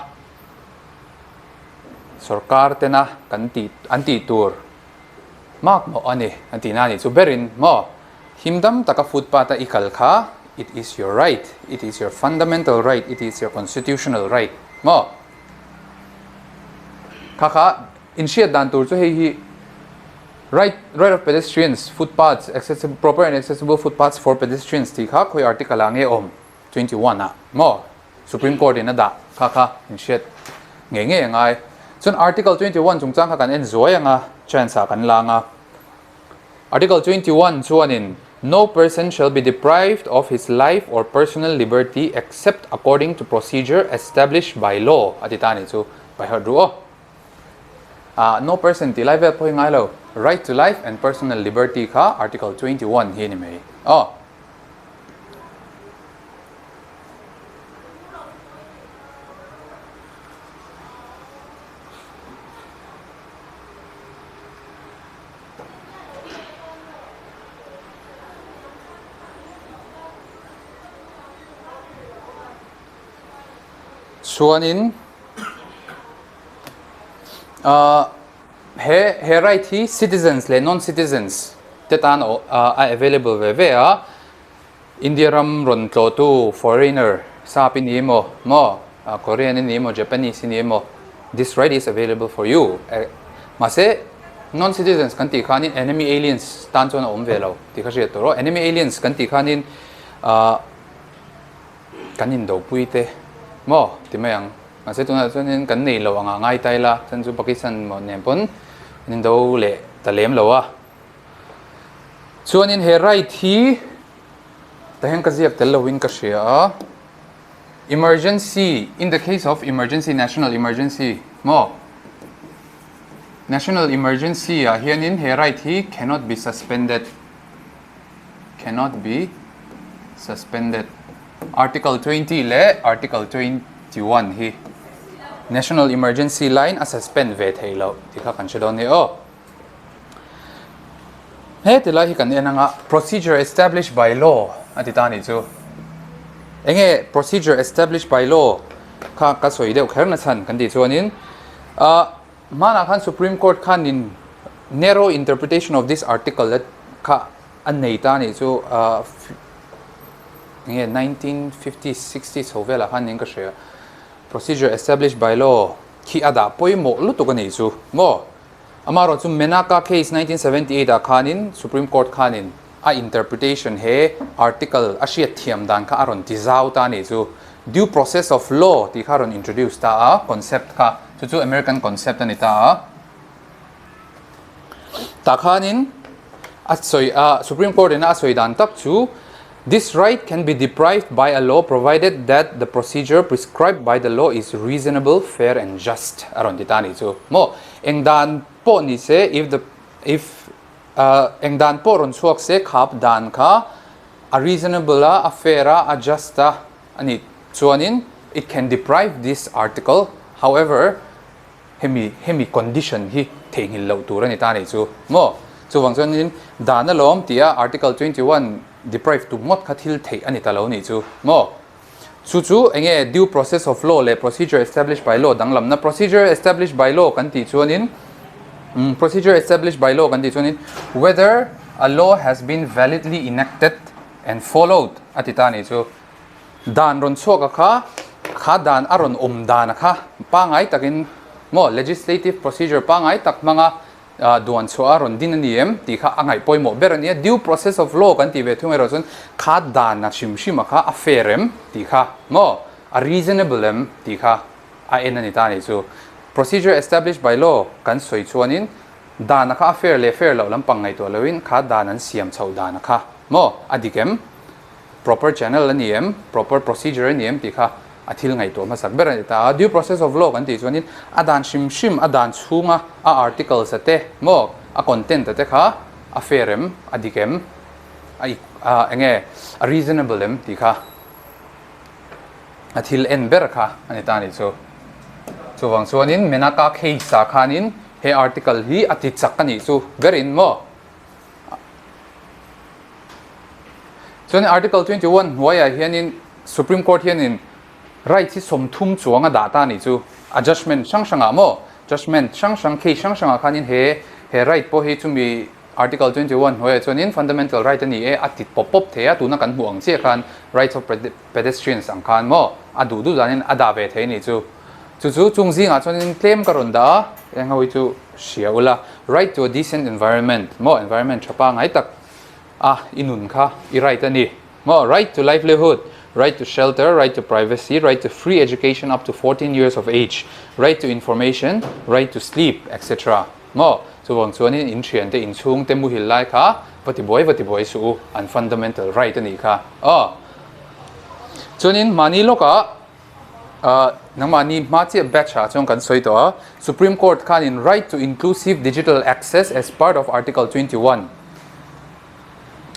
sorkar tena kan tih an tih tur mak mawh a ni an tihna a nih chu berin maw him dam taka footpath a i kal kha it is your right, it is your fundamental right, it is your constitutional right maw kha kha inhriat dan tur chu hei hi. Right, right of pedestrians, footpaths, accessible, proper and accessible footpaths for pedestrians tih kha khawi article ah nge awm? 21 ah maw? Supreme Court in a dah kha kha in hriat ngei ngei a ngai. Chuan Article 21 chungchang kha kan en zuai ang a, chance ah kan lang a. Article 21 chuanin No person shall be deprived of his life or personal liberty except according to procedure established by law a ti ta a nih chu, by heart ruh aw. Ah, no person tih lai vel pawh hi ngai lo. Right to life and personal liberty kha Article 21 hi a ni mai. Aw. Chuanin He he right hi citizens leh non citizens te tan a available ve ve a, India ram rawn tlawhtu foreigner sap i ni emaw maw Korean i ni emaw Japanese i ni emaw this right is available for you mahse non citizens kan tih khanin enemy aliens tan chuan a awm ve lo tih kha hriat tur aw enemy aliens kan tih khanin Kan indopui te maw ti mai ang. Mahse tunah chuanin kan nei lo anga ngai ta ila chuan chu Pakistan maw nen pawn an indo leh ta lem lo a. Chuanin he right hi tah hian ka ziak tel lovin ka hria a. Emergency, in the case of emergency, national emergency maw national emergency ah hianin he right hi cannot be suspended. cannot be suspended. Article 20 leh Article 21 hi National Emergency line a suspend ve thei loh tih kha kan hre dawn nia aw. He ti lai hi kan en anga procedure established by law a ti ta nih chu. Enge procedure established by law kha ka sawi deuh kher na chhan kan tih chuanin ah Hmanah khan Supreme Court khanin narrow interpretation of this article kha a nei ta a nih chu enge 1950s, 60s ho velah khan niin ka hria. Procedure established by law khi a dah pawimawh lutuk a nih chu maw? Amaherawh chu Menaka case 1978 ah khanin Supreme Court khanin a interpretation he article a hriat thiam dan kha a rawn ti zau ta a nih chu. Due process of law tih kha a rawn introduce ta a, concept kha. Chu chu American concept a ni ta a. Tah khanin a sawi a, Supreme Court in a sawi dan tak chu, This right can be deprived by a law provided that the procedure prescribed by the law is reasonable, fair and just a rawn ti ta a nih chu. Maw? Eng dan pawh ni se, if the if. Eng dan pawh rawn chhuak se khap dan kha a reasonable a, a fair a, a just a a nih chuanin it can deprive this article. However, hemi hemi condition hi theihnghilh loh tur a ni ta a nih chu maw? Chuvang chuanin dan alawm tia article 21 deprive tum ngawt kha thil theih a ni ta lo a nih chu maw? Chu chu eng nge due process of law leh procedure established by law danglamna? Procedure established by law kan tih chuanin procedure established by law kan tih chuanin whether a law has been validly enacted and followed a ti ta a nih chu. Dan rawn chhuak a kha, kha dan a rawn awm dan a kha pangngai takin maw legislative procedure pangngai tak hmanga Duan chhuah a rawn din a ni em tih kha a ngaih pawimawh ber a nia. Due process of law kan tih ve thung erawh chuan kha dan a hrim hrim a kha a fair em tih kha maw, a reasonable em tih kha a en a ni ta a nih chu. Procedure established by law kan sawi chuanin dan a kha a fair leh fair loh lampang ngaihtuah loin kha dan an siam chhoh dan a kha maw a dik em? Proper channel a ni em? Proper procedure a ni em tih kha a thil ngaihtuah hmasak ber a ni ta a. Due process of law kan tih chuanin a dan hrim hrim, a dan chhunga a articles a te maw, a content a te kha a fair em, a dik em, a eng nge a reasonable em tih kha a thil en ber kha a ni ta a nih chu. Chuvang chuanin Menaka case ah khanin he article hi a ti chak a nih chu berin maw. Chuan Article 21 hnuaiah hianin Supreme Court hianin rights hi 30 chuang a dah ta a nih chu. A judgement hrang hrangah maw? Judgement hrang hrang, case hrang hrangah khanin he he right pawh hi chumi Article 21 hnuaiah chuanin fundamental right a ni e a ti pawp pawp thei a, tuna kan hmuh ang chiah khan rights of pedestrians ang khan maw a duh duh danin a dah ve thei a nih chu. Chu chu chung zingah chuanin tlem ka rawn dah a, eng ho hi chu hria ula. Right to a decent environment maw environment tha pangngai tak a i nun kha i right a ni maw right to livelihood, right to shelter, right to privacy, right to free education up to 14 years of age, right to information, right to sleep etc maw chuvang chuanin in thiante in chhungte muhil lai kha va ti buai va ti buai suh u an fundamental right a nih kha aw chuanin mahni lawkah Nangmahni hma chiah batch ah chuan kan sawi tawh a, Supreme Court khanin Right to Inclusive Digital Access as part of Article 21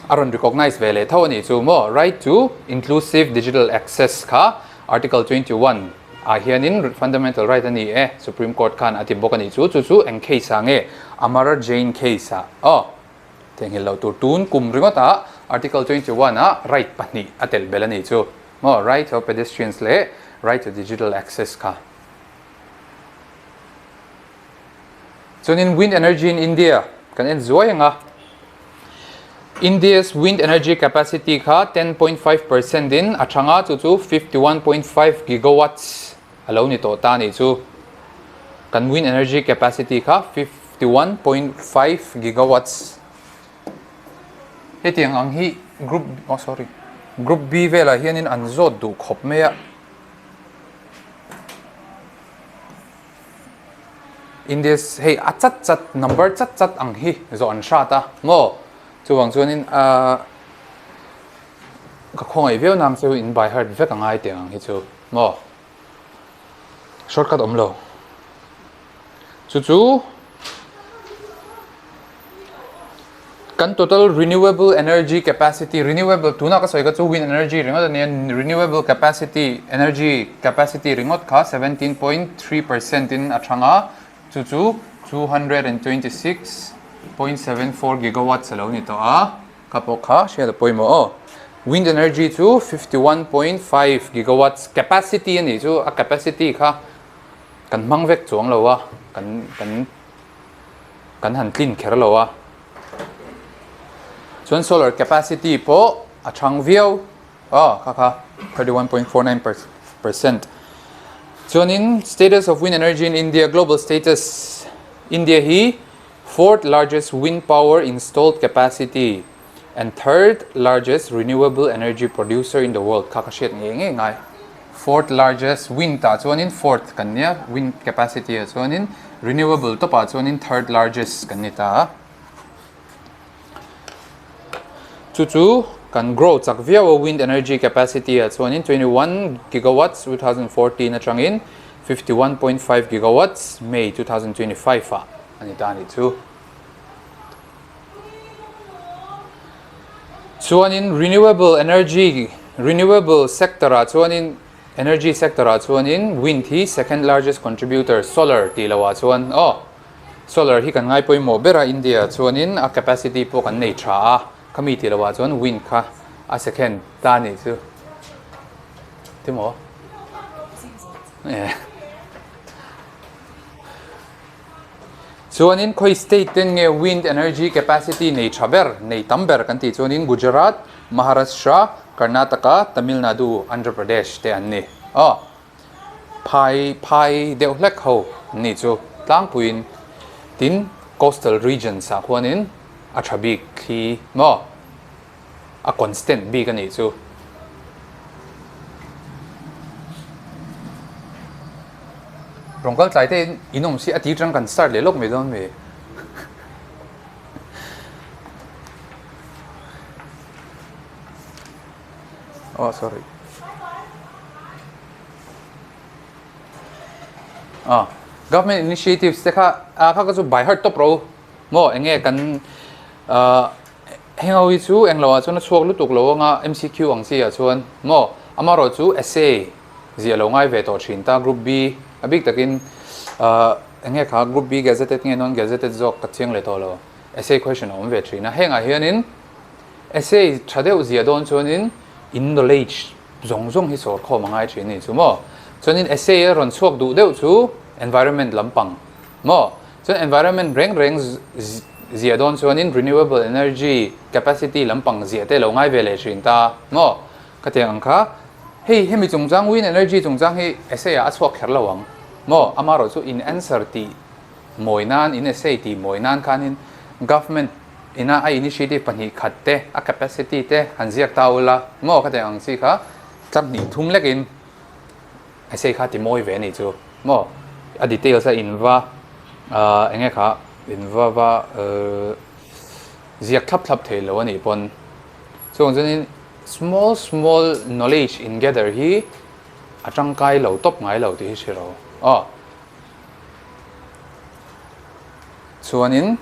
a rawn recognise ve leh tho a nih chu maw? Right to Inclusive Digital Access kha Article 21 ah hianin fundamental right a ni e, Supreme Court khan a ti bawk a nih chu. Chu chu eng case ah nge? Amara Jain case ah aw. Theihnghilh loh tur tun kum ringawt ah Article 21 ah right pahnih a telh belh a nih chu. Maw right of pedestrians leh right to digital access kha. Chuanin wind energy in India kan en zuai ang a. India's wind energy capacity kha 10.5% in a thang a, chu chu 51.5 gigawatts a lo ni tawh ta a nih chu. Kan wind energy capacity kha 51.5 gigawatts. Hetiang ang hi group oh sorry group B velah hianin an zawt duh khawp mai a. India's hei a chat chat number chat chat ang hi zawh an hrat a maw chuvang chuanin ahh ka khawngaih viau nang chu in by heart vek a ngai tiang ang hi chu maw shortcut awm lo chu chu. Kan total renewable energy capacity, renewable, tuna ka sawi kha chu wind energy ringawt a nia, renewable capacity, energy capacity ringawt kha 17.3% in a thang a, chu chu 226.74 gigawatts a lo ni tawh a, kha pawh kha hriat a pawimawh aw. Wind energy chu 51.5 gigawatts capacity a nih chu, a capacity kha kan hmang vek chuang lo a, kan kan. kan han tlin kher lo a, chuan solar capacity pawh a chhang viau a kha kha 31.49 percent chuanin status of wind energy in India global status India hi fourth largest wind power installed capacity and third largest renewable energy producer in the world kha ka hriat ngei ngei ngai. Fourth largest wind ah chuanin fourth kan nia wind capacity ah chuanin renewable tawp ah chuanin third largest kan ni ta a. Chu chu kan grow chak viau a wind energy capacity ah chuanin 21 gigawatts 2014 atangin 51.5 gigawatts May 2025 ah a ni ta a nih chu. Chuanin renewable energy, renewable sector ah chuanin energy sector ah chuanin wind hi second largest contributor solar tih loh ah chuan aw solar hi kan ngai pawimawh ber a India ah chuanin a capacity pawh kan nei tha a khami tih loh ah chuan wind kha a second ta nih chu timaw eh. Chuanin khawi state ten nge wind energy capacity nei tha ber, nei tam ber kan tih chuanin Gujarat, Maharashtra, Karnataka, Tamil Nadu, Andhra Pradesh te an ni. Aw, phai phai deuh hlek ho an nih chu tlangpuiin tin coastal regions ah khuanin a tha bik thli maw? A constant bik a nih chu. Rawng kal tlai te in awm si a ti tang kan start leh lawk mai dawn mi. Oh sorry. Ah, government initiatives te kha a kha ka chu by heart top ro maw enge kan ah Heng ho hi chu englo ah chuan a chhuak lutuk lo anga MCQ ang chi ah chuan maw amarawh chu essay ziah lo ngai ve tawh thin ta group B a bik takin ahh enge kha group B gazetted nge non gazetted zawk ka chiang leh tawh lo essay question a awm ve thin a hengah hianin essay tha deuh ziah dawn chuanin in knowledge zawng zawng hi sawr khawm a ngai thin a ni chu maw chuanin essay a rawn chhuak duh deuh chu environment lampang maw Chuan environment reng reng ziah dawn chuanin renewable energy capacity lampang ziah te lo ngai ve leh thin ta maw? Ka tiang ang kha hei hemi chungchang wind energy chungchang hi essay ah a chhuak kher lo ang maw? Amaherawh chu in answer tih mawi nan in essay tih mawi nan khanin government ina a initiative pahnih khat te a capacity te han ziak ta ula maw? Ka tiang ang chi kha tlang hnih thum lekin Essay kha ti mawi ve a nih chu maw? A details a in va ahh eng nge kha in va va ehh ziak thlap thlap thei lo a nih pawn chuvang chuanin small small knowledge in gather hi a tangkai lo tawp ngai lo tih hi hre ro aw. Chuanin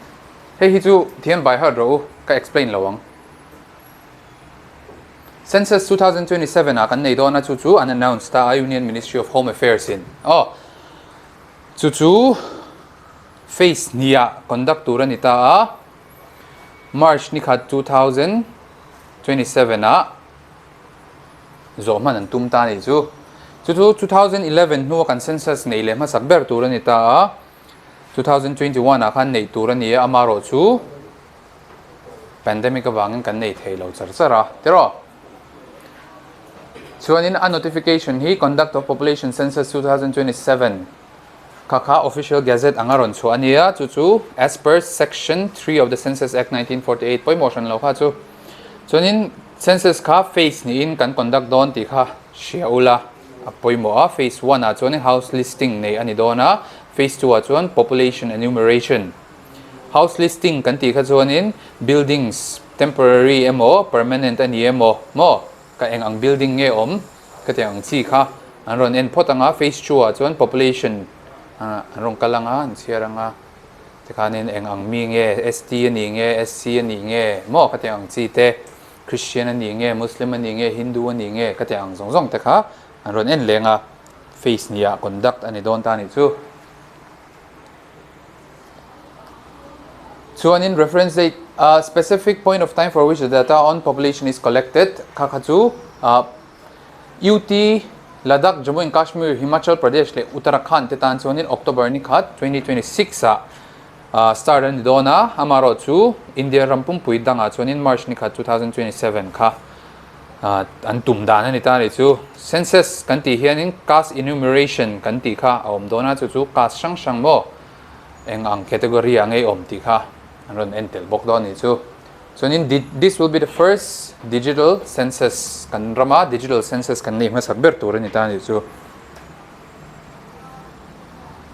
hei hi chu thiam by heart rawh u ka explain lo ang. Census 2027 ah kan nei dawn a, chu chu an announce ta a Union Ministry of Home Affairs in. Aw, chu chu phase hnih conduct tur a ni ta a, March ni khat 2027 ah zawh hman an tum ta a ni chu. Chu chu 2011 hnua kan census nei leh hmasak ber tur a ni ta a, 2021 ah khan neih tur a ni a, amaherawh chu Pandemic avangin kan nei thei lo char char a, tiraw? Chuanin a notification hi Conduct of Population Census 2027 kha kha official gazette anga rawn chhuah a nia, chu chu as per section 3 of the Census Act 1948 pawimawh hran lo kha chu. Chuanin census kha phase niin kan conduct dawn tih kha hria ula a pawimawh a, phase 1 ah chuanin house listing nei a ni dawn a, phase 2 ah chuan population enumeration. House listing kan tih kha chuanin buildings temporary emaw permanent a ni emaw maw ka eng ang building nge awm ka tih ang chi kha an rawn en phawt ang a, phase two ah chuan population an rawn kal ang a an chhiar ang a tikhanin eng ang mi nge ST a ni nge SC a ni nge maw ka tih ang chi te Christian a ni nge Muslim a ni nge Hindu a ni nge ka tih ang zawng zawng te kha an rawn en leng a phase hnih ah conduct a ni dawn ta a nih chu. Chuanin reference date, a specific point of time for which the data on population is collected kha kha chu UT, Ladakh, Jammu and Kashmir, Himachal Pradesh leh Uttarakhand te tan chuanin October ni khat 2026 ah start a ni dawn a, amaherawh chu India ram pumpui dangah chuanin March ni khat 2027 kha an tum dan a ni ta a ni chu. Census kan tih hianin caste enumeration kan tih kha a awm dawn a, chu chu caste hrang hrang maw eng ang category ah ngei awm tih kha an rawn en tel bawk dawn a ni chu. Chuanin this will be the first digital census kan rama digital census kan nei hmasak ber tur a ni ta a ni chu.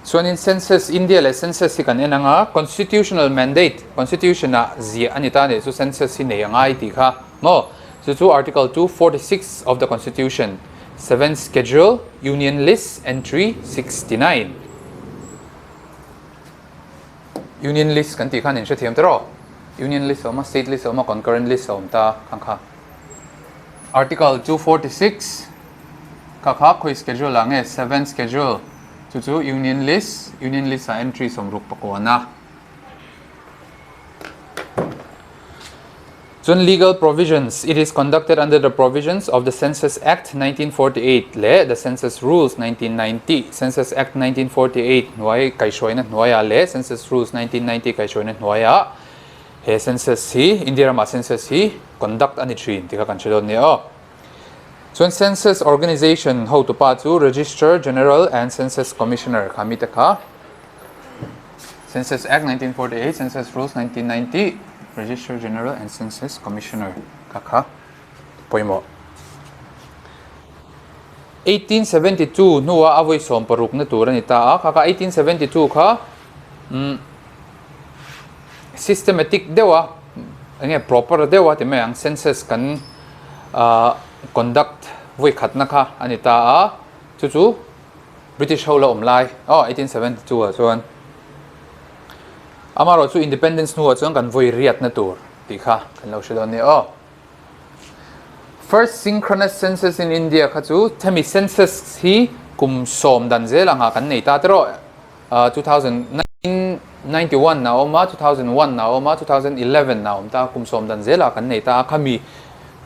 Chuanin census India leh census hi kan en ang a, constitutional mandate, constitution ah ziah a ni ta a nih chu census hi nei a ngai tih kha maw? Chu chu Article 246 of the Constitution, Seventh Schedule, Union List, Entry 69. Union List kan tih khan in hrethiam tawh rawh. Union list a awm a, state list a awm a, concurrent list a awm ta khang kha. Article 246 kha kha khawi schedule ah nge seventh schedule chu chu union list, union list ah entry 60 pakuana. Chuan legal provisions, it is conducted under the provisions of the Census Act 1948 leh the Census Rules 1990, Census Act 1948 hnuai kaihhruaina hnuaiah leh Census Rules 1990 kaihhruaina hnuaiah he census hi, India ramah census hi conduct a ni thin tih kha kan hre dawn nia aw. Chuan Census Organization hotupa chu Registrar General and Census Commissioner kha mite kha. Census Act 1948, Census Rules 1990, Registrar General and Census Commissioner kha kha pawimawh. 1872 hnua a vawi sawm parukna tur a ni ta a, kha kha 1872 kha um, systematic deuha enge proper deuha ti mai ang census kan uh, conduct vawi khatna kha a ni ta a, chu chu British ho la awm lai aw 1872 ah chuan amaherawh chu independence hnuah chuan kan vawi riatna tur tih kha kan lo hre dawn nia aw. First synchronous census in India kha chu hemi census hi kum sawm dan zel angah kan nei ta tawh 1991 a awm a, 2001 a awm a, 2011 a awm ta a, kum sawm dan zelah kan nei ta a, khami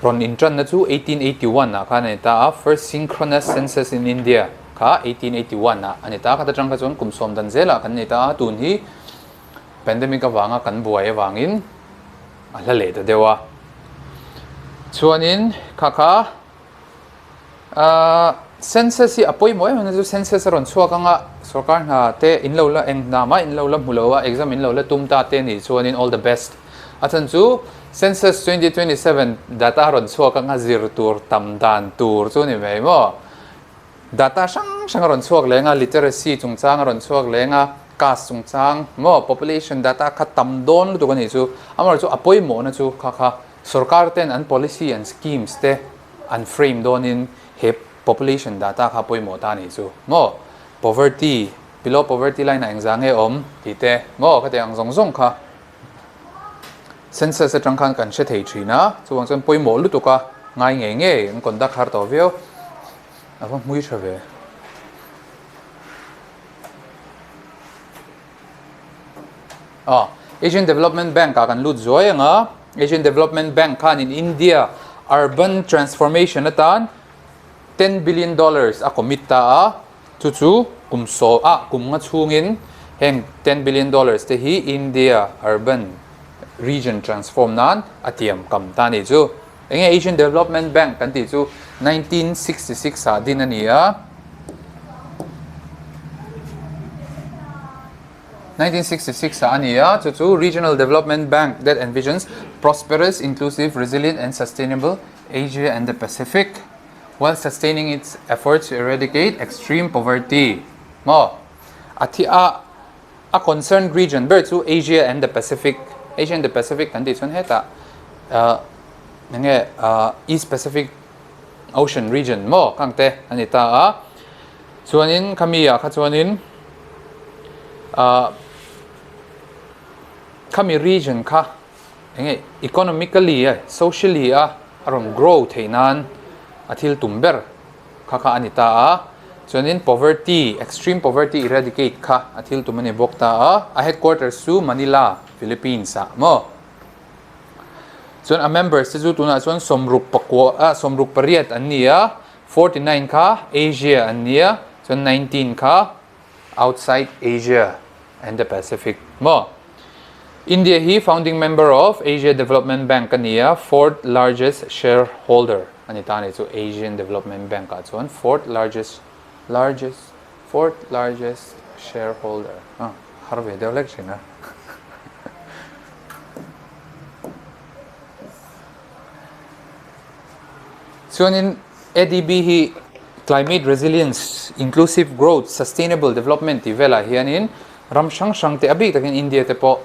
rawn intanna chu 1881 ah khan a ni ta a, first synchronous census in India kha 1881 ah a ni ta a, khata tang kha chuan kum sawm dan zelah kan nei ta a, tun hi pandemic avanga kan buai avangin a hla leh ta deuh a, chuanin kha kha. Ahh census hi a pawimawh em em na chu census a rawn chhuak anga sorkar hna te in lo la eng hna mah in lo la hmu lo a exam in lo la tum ta te nih chuanin all the best a chhan chu census 2027 data a rawn chhuak anga zir tur tam dan tur chu ni mai maw data hrang hrang a rawn chhuak leng a literacy chungchang a rawn chhuak leng a caste chungchang maw population data kha tam dawn lutuk a nih chu amaherawhchu a pawimawhna chu kha kha sorkar ten an policy and schemes te an frame dawnin he population data kha pawimawh ta anih chu maw? Poverty, below poverty line ah engzah nge awm tih te maw? Khati ang zawng zawng kha census atang khan kan hre thei thin a, chuvang chuan pawimawh lutuk a ngai ngei ngei an conduct har tawh viau a va hmui tha ve. Aw, Asian Development Bank ah kan lut zuai ang a, Asian Development Bank khanin India urban transformation atan $10 billion a commit ta a, chu chu kum saw ah kum nga chhungin heng $10 billion te hi India urban region transform nan a tiam kam ta a ni chu. Enge Asian Development Bank kan tih chu 1966 ah din a ni a. 1966 ah a ni a, chu chu Regional Development Bank that envisions prosperous, inclusive, resilient and sustainable Asia and the Pacific while sustaining its efforts to eradicate extreme poverty. Maw? A thi a a concerned region ber chu Asia and the Pacific, Asia and the Pacific kan tih chuan hetah ah enge ah East Pacific Ocean region maw khang te a ni ta a. Chuanin khami ah kha chuanin ah khami region kha enge economically a socially a a rawn grow theih nan a thil tum ber kha kha a ni ta a. Chuanin poverty extreme poverty eradicate kha a thil tum a ni bawk ta a. A headquarters chu Manila, Philippines ah maw. Chuan a members te chu tunah chuan sawmruk pakua ah sawmruk pariat an ni a. 49 kha Asia an nia, chuan 19 kha outside Asia and the Pacific maw? India hi founding member of Asia Development Bank a ni a, fourth largest shareholder a ni ta a ni chu Asian Development Bank ah chuan fourth largest largest fourth largest shareholder a har ve deuh hlek thin a. Chuanin ADB hi Climate Resilience, Inclusive Growth, Sustainable Development tih velah hianin ram hrang hrang te a bik takin India te pawh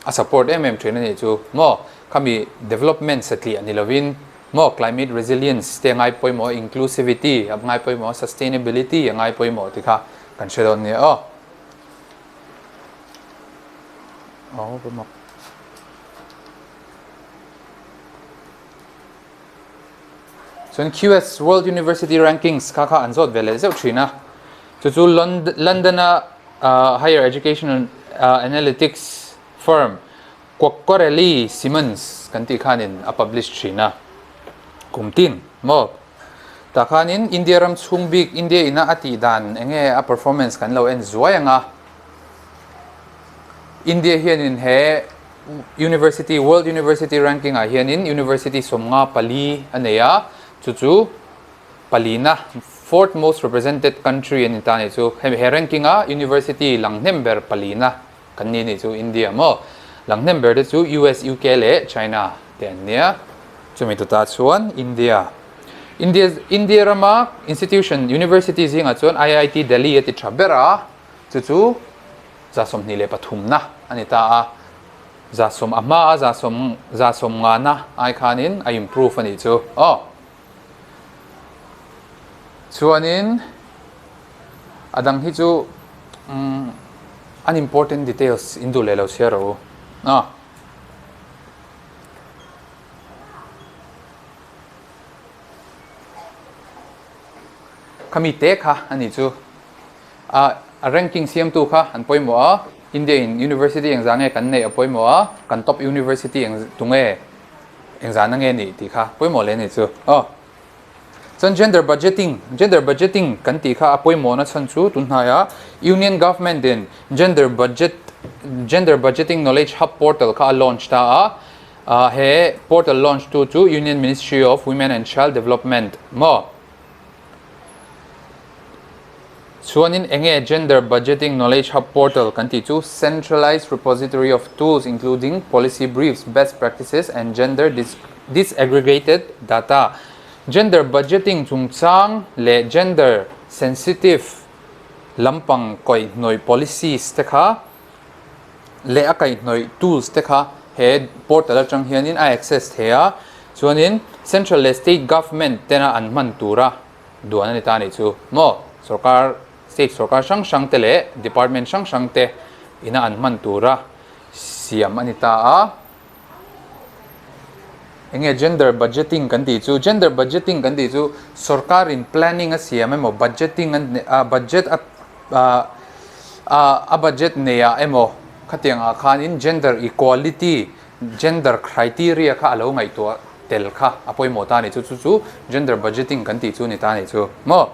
a support em em thin a nih chu maw. Khami development satliah ni lovin maw climate resilience te a ngai pawimawh a, inclusivity a ngai pawimawh a, sustainability a ngai pawimawh tih kha kan hre dawn nia aw. Aw va mak. Chuan QS World University Rankings kha kha an zawt ve leh zeuh thin a. Chu chu London-a higher education analytics firm Quacquarelli Symonds kan tih khanin a publish thin a. Kum tin maw? Tah khanin India ram chhung bik India ina a tih dan enge a performance kan lo en zuai ang a. India hianin he University World University Ranking ah hianin University 54 a nei a, chu chu palina fourth most represented country a ni ta a nih chu. Hemi he ranking a University lang hnem ber palina kan ni a nih chu India maw? Lang hnem ber te chu US, UK leh China te an nia. Chumi tutah chuan India India India rama institution University zingah chuan IIT Delhi a ti tha ber a, chu chu 23 na a ni ta a, 100 a hma a 100 150 na ai khanin a improve a nih chu aw. Chuanin a dang hi chu umm unimportant details in duh leh lo chhiar rawh u aw. Khami te kha a nih chu. A ranking siamtu kha an pawimawh a, India in University engzah nge kan neih a pawimawh a, kan top University eng tunge engzahna nge nih tih kha pawimawh leh a nih chu. Aw. Chuan gender budgeting, gender budgeting kan tih kha a pawimawhna chhan chu tunhnaiah Union Government in gender budget, gender budgeting knowledge hub portal kha a launch ta a, he portal launch tu chu Union Ministry of Women and Child Development maw? Chuanin enge Gender Budgeting Knowledge Hub Portal kan tih chu centralized repository of tools including policy briefs, best practices and gender disaggregated data. Gender budgeting chungchang leh gender sensitive lampang kaihhnawih policies te kha leh a kaihhnawih tools te kha he portal atang hianin a access thei a, chuanin central leh state government tena an hman tura duan a ni ta a nih chu maw? Sorkar, state sorkar hrang hrang te leh department hrang hrang te ina an hman tura siam a ni ta a. Enge gender budgeting kan tih chu? Gender budgeting kan tih chu sorkarin planning a siam emaw budgeting a budget a a budget neiah emaw khatiang ah khanin gender equality Gender criteria kha a lo ngaihtuah tel kha a pawimawh ta a nih chu, chu chu gender budgeting kan tih chu a ni ta a nih chu maw?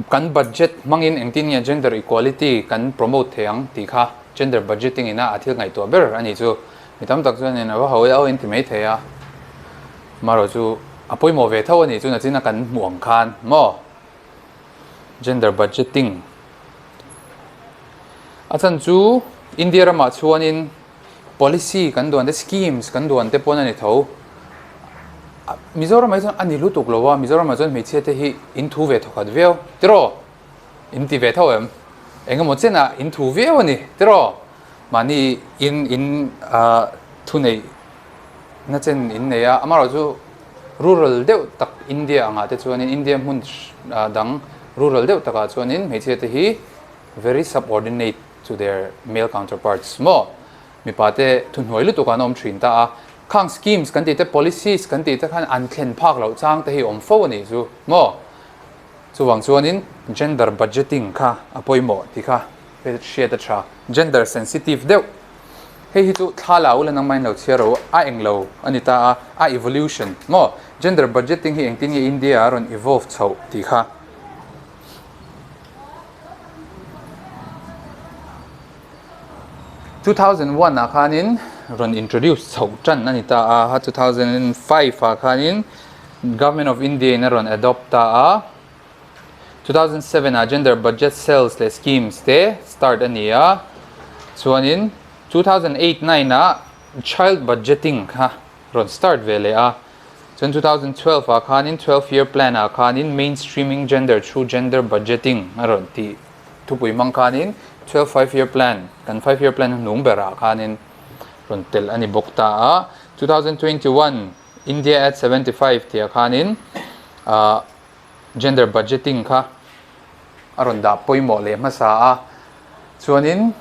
Kan budget hmangin engtin nge gender equality kan promote thei ang tih kha gender budgeting ina a thil ngaihtuah ber a nih chu. Mi tam tak chuanin a va ho e aw in ti mai thei a, marawh chu a pawimawh ve tho a nih chu nachina kan hmuh ang khan maw? Gender budgeting A chhan chu India ramah chuanin policy kan duan te, schemes kan duan te pawn a ni tho. Mizoramah hi chuan a ni lutuk lo a, Mizoramah chuan hmeichhia te hi in thu ve thawkhat viau tiraw? In ti ve tho em? Eng emaw chenah in thu viau a ni tiraw? Mahni in in thu neih na chen in nei a, amaherawhchu rural deuh tak India angah te chuanin India hmun dang rural deuh takah chuanin hmeichhia te hi very subordinate to their male counterparts maw? Mipa te thuhnuai lutuk an awm thin ta a, khang schemes kan tih te policies kan tih te khan an thlen phak loh chang te hi awm fo a nih chu maw? Chuvang chuanin gender budgeting kha a pawimawh tih kha hriat a tha, gender sensitive deuh hei hi chu thla la ula nangmah in lo chhiar ro a englo a ni ta a, a evolution maw? Gender budgeting hi engtin nge India a rawn evolve chhoh tih kha. 2001 ah khanin rawn introduce chhoh tan a ni ta a, 2005 ah khanin Government of India in a rawn adopt ta a, 2007 ah Gender Budget Cells leh Schemes te start a ni a, chuanin 2008-9 ah Child Budgeting kha rawn start ve leh a, chuan 2012 ah khanin 12 year plan ah khanin Mainstreaming Gender Through Gender Budgeting a rawn tih thupui hmang khanin 12 five year plan kan five year plan hnung berah khanin rawn telh a ni bawk ta a, 2021 India at 75 tih ah khanin ah gender budgeting kha a rawn dah pawimawh leh hmasa a, chuanin.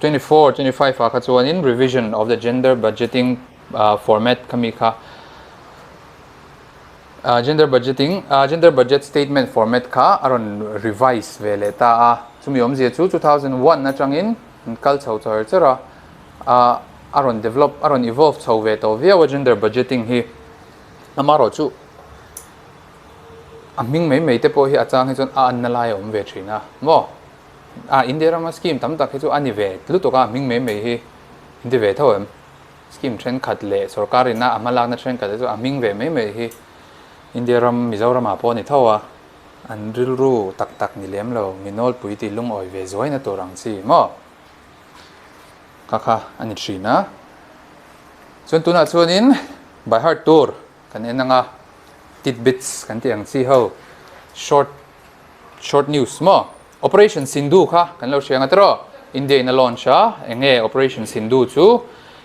24, 25 ah kha chuanin revision of the gender budgeting format kha mi kha gender budgeting gender budget statement format kha a rawn revise ve leh ta a. Chumi awmzia chu 2001 atangin an kal chho char char a, a rawn develop a rawn evolve chho ve tawh viau a gender budgeting hi. Amaherawhchu a hming mai mai te pawh hi a chang hi chuan a anna lai a awm ve thin a maw? A India rama scheme tam tak hi chu a ni ve lutuk a, a hming mai mai hi in ti ve tho em? Scheme thenkhat leh sorkar ina a hmalakna thenkhat te chu a hming ve mai mai hi India ram Mizoramah pawh a ni tho a, an rilru tak tak ni lem lo, mi nawlpui tih lungawi ve zuaina tur ang chi maw? Kha kha a ni thin a. Chuan tunah chuanin by heart tur kan en ang a, tidbits kan tih ang chi ho short short news maw? Operation Sindhu kha kan lo hria ang a tiraw? India in a launch a, eng nge Operation Sindhu chu?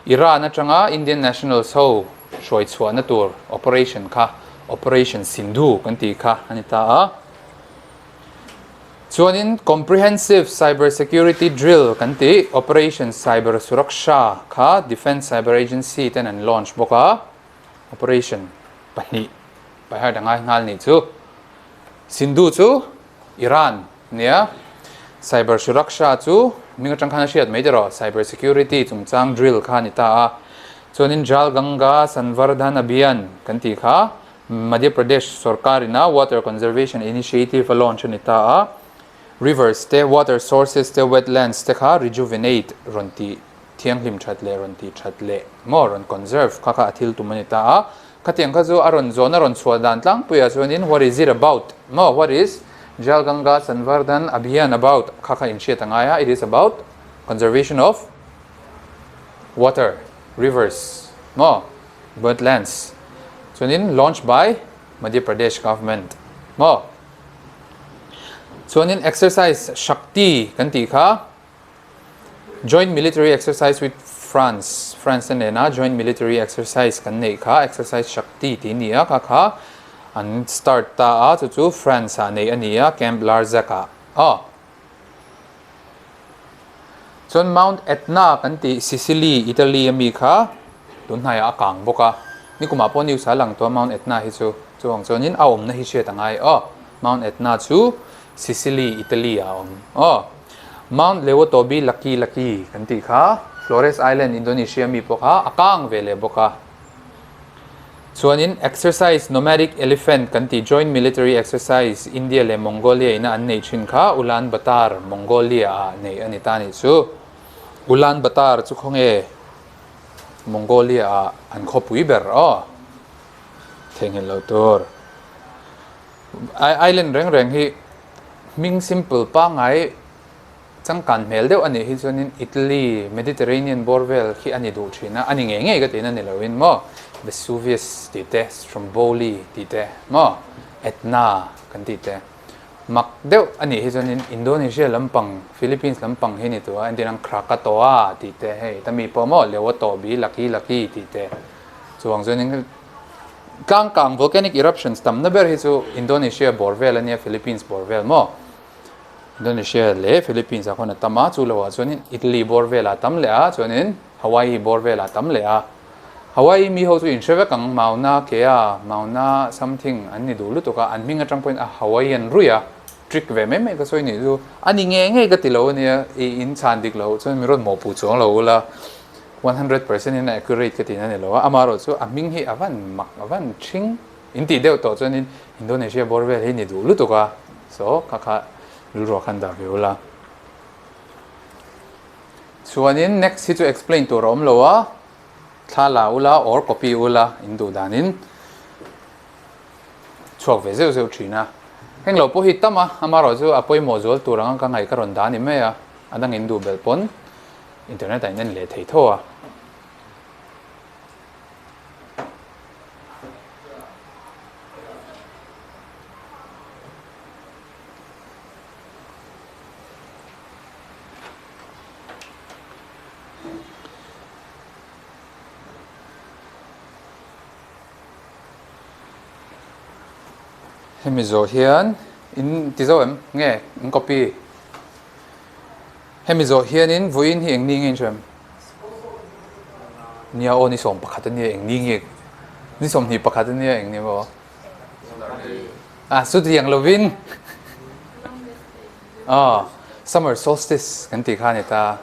Iran atanga Indian nationals ho hruai chhuahna tur operation kha Operation Sindhu kan tih kha a ni ta a. Chuanin Comprehensive Cyber Security Drill kan tih Operation Cyber Suraksha kha Defence Cyber Agency ten an launch bawk a, Operation pahnih paihar ta ngai nghal nih chu. Sindhu chu Iran nia, Cyber Suraksha chu hming atang khan a hriat mai tiraw, Cyber Security chungchang drill kha a ni ta a. Chuanin Jal Ganga Sanvardhan Abhiyan kan tih kha Madhya Pradesh sorkar ina Water Conservation Initiative a launch a ni ta a. Rivers te, water sources te, wetlands te kha rejuvenate rawn tih thianghlim that leh rawn tih that leh maw rawn conserve kha kha a thil tum a ni ta a. Khatiang kha chu a rawn zawn a rawn chhuah dan tlangpuiah chuanin what is it about maw what is Jal Ganga Sanvardhan Abhiyan about kha kha inhriat a ngai a, it is about conservation of water, rivers maw wetlands chuanin launch by Madhya Pradesh government maw chuanin exercise Shakti kan tih kha Joint military exercise with France, France te nena joint military exercise kan neih kha exercise Shakti tih a ni a, kha kha an start ta a, chu chu France ah neih a ni a, Camp Larzac ah aw. Chuan Mount Etna kan tih Sicily, Italy a mi kha tun hnaiah a kang bawk a, nikumah pawh news ah a lang tawh a Mount Etna hi chu, chuvang chuanin a awmna hi hriat a ngai aw, Mount Etna chu Sicily, Italy ah a awm aw. Mount Lewotobi Laki Laki kan tih kha Flores Island, Indonesia mi pawh kha a kang ve leh bawk a. Chuanin Exercise Nomadic Elephant kan tih Joint Military Exercise India leh Mongolia ina an neih thin kha Ulaanbaatar, Mongolia ah neih a ni ta nih chu. Ulaanbaatar chu khawnge Mongolia ah an khawpui ber aw. Theihnghilh loh tur. Island reng reng hi hming simple pangngai changkan hmel deuh a nih hi chuanin Italy, Mediterranean bawr vel khi a ni duh thin a, a ni ngei ngei ka tiin a ni loin maw Vesuvius tih te, Stromboli tih te maw Etna kan tih te mak deuh a nih hi chuanin Indonesia lampang, Philippines lampang hi a ni tawh a, entir ang Krakatoa tih te hei ta mi pawh maw Lewotobi Laki Laki tih te chuvang chuanin Tlangkang volcanic eruptions tamna ber hi chu Indonesia bawr vel a nia, Philippines bawr vel maw? Indonesia leh Philippines ah khawn a tam a, chu lo ah chuanin Italy bawr velah a tam leh a, chuanin Hawaii bawr velah a tam leh a. Hawaii mi ho chu in hre vek ang, Mauna Kea, Mauna something an ni duh lutuk a, an hming atang pawhin a Hawaiian ruih a, trick ve mai mai ka sawi nih chu a ni ngei ngei ka ti lo a nia, i in chhan dik loh chuan mi rawn mawhpuh chuang lo ula. 100% in a accurate ka tihna a ni lo a, amaherawh chu a hming hi a van mak a van ṭhing in tih deuh tawh chuanin Indonesia bawr vel hi ni duh lutuk a, so kha kha rilruah khan dah ve ula. Chuanin next hi chu explain tur a awm lo a, thla la ula or copy ula in duh danin chhuak ve zeuh zeuh ṭhin a. Heng lo pawh hi tam a, amaherawh chu a pawimawh zual tur anga ka ngaih ka rawn dah a ni mai a, a dang in duh belh pawn. Internet ah in en leh thei tho a. Hemi zawh hian in ti zo em? Nge in copy? Hemi zawh hianin vawiin hi eng ni nge in hre em? Nia aw ni 11 a nia eng ni nge? Ni 21 a nia eng ni maw? A chutiang lovin aw summer solstice kan tih kha a ni ta.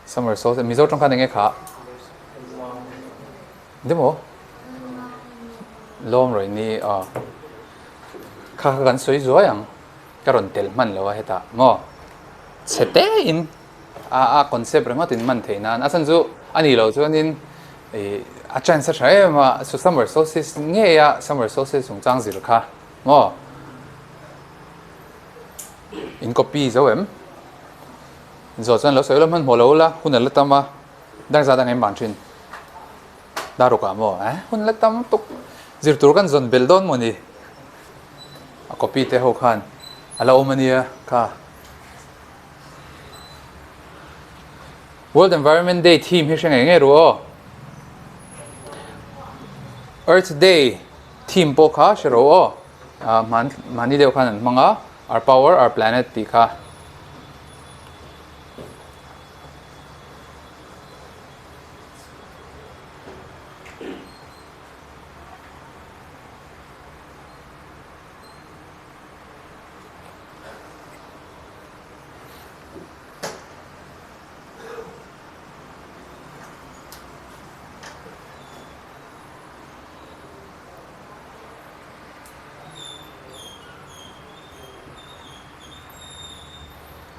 Summer solstice Mizo tawng khan eng nge kha? Ni maw? Lawm rawih ni aw. Kha kha kan sawi zuai ang. Ka rawn tel hman lo a hetah maw? Chhe tein a a concept ringawt in man theih nan a chhan chu a nih loh chuanin ih a chance a tha em a chu summer solstice ngei a summer solstice chungchang zir kha maw? In copy zo em? Zawh chuan lo sawi lo hmanhmawh lo ula hun a la tam a dar zat ang em ban thin dar ruk ah maw eh hun la tam tuk zir tur kan zawn belh dawn maw ni a copy te ho khan a la awm a nia kha World Environment Day theme hi hre ngei ngei ru aw Earth Day theme pawh kha hre ro aw ah mahni deuh khan an hmang a Our Power Our Planet tih kha.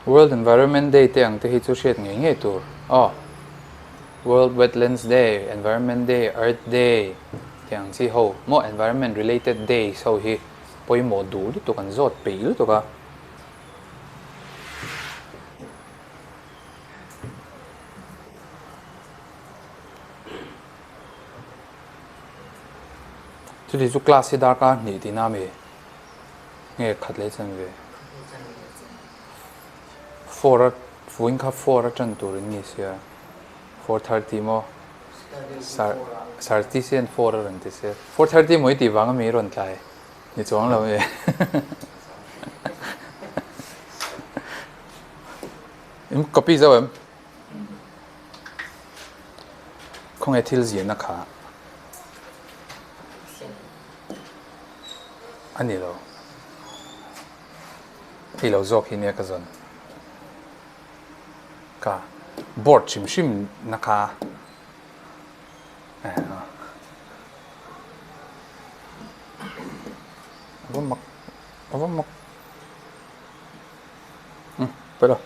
World Environment Day te ang te hi chu hriat ngei ngei tur aw. World Wetlands Day, Environment Day, Earth Day tih ang chi ho maw environment related days ho hi pawimawh duh lutuk an zawt peih lutuk a. Chuti chu class hi darkar hnih tihna a mi nge khat leh chan ve? Four a vawiin kha four a tan tur in ni sia 4:30 maw sir sir ti sian four a rawn ti sia 4:30 maw i tih vang a mi rawn tlai ni chuang lo e in copy zo em khawnge thil ziahna kha a ni lo hei lo zawk hi nia ka zawn ka board hrim hrim na kha a va mak a va mak Pero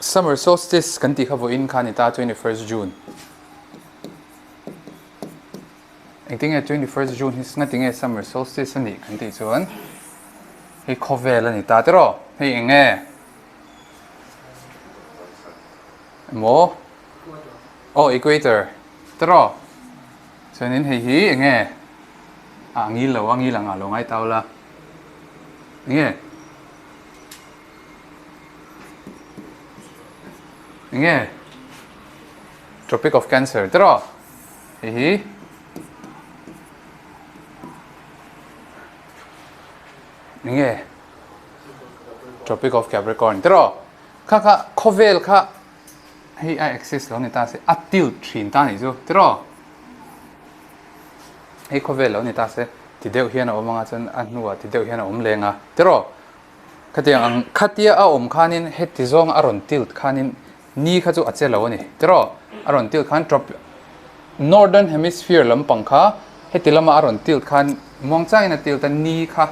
summer solstice kan tih kha vawiin kha a ni ta 21st June. Engtinge 21st June hi ngatinge summer solstice a nih kan tih chuan hei khawvel a ni ta tiraw hei eng nge emaw aw equator tiraw chuanin hei hi eng nge a ngil lo a ngil ang ah lo ngai tau la. Enge? Enge? Tropic of Cancer tiraw? Hei hi Enge? Tropic of Capricorn tiraw? Kha kha khawvel kha hei a axis lo ni ta se a tilt thin ta nih chu tiraw? Hei khawvel lo ni ta se ti deuh hian a awm anga chuan a hnuah ti deuh hian a awm leng a tiraw khatiang ang khatia a awm khanin heti zawng a rawn tilt khanin ni kha chu a che lo a ni tiraw a rawn tilt khan trop northern hemisphere lampang kha heti lama a rawn tilt khan muangchangin a tilt a ni kha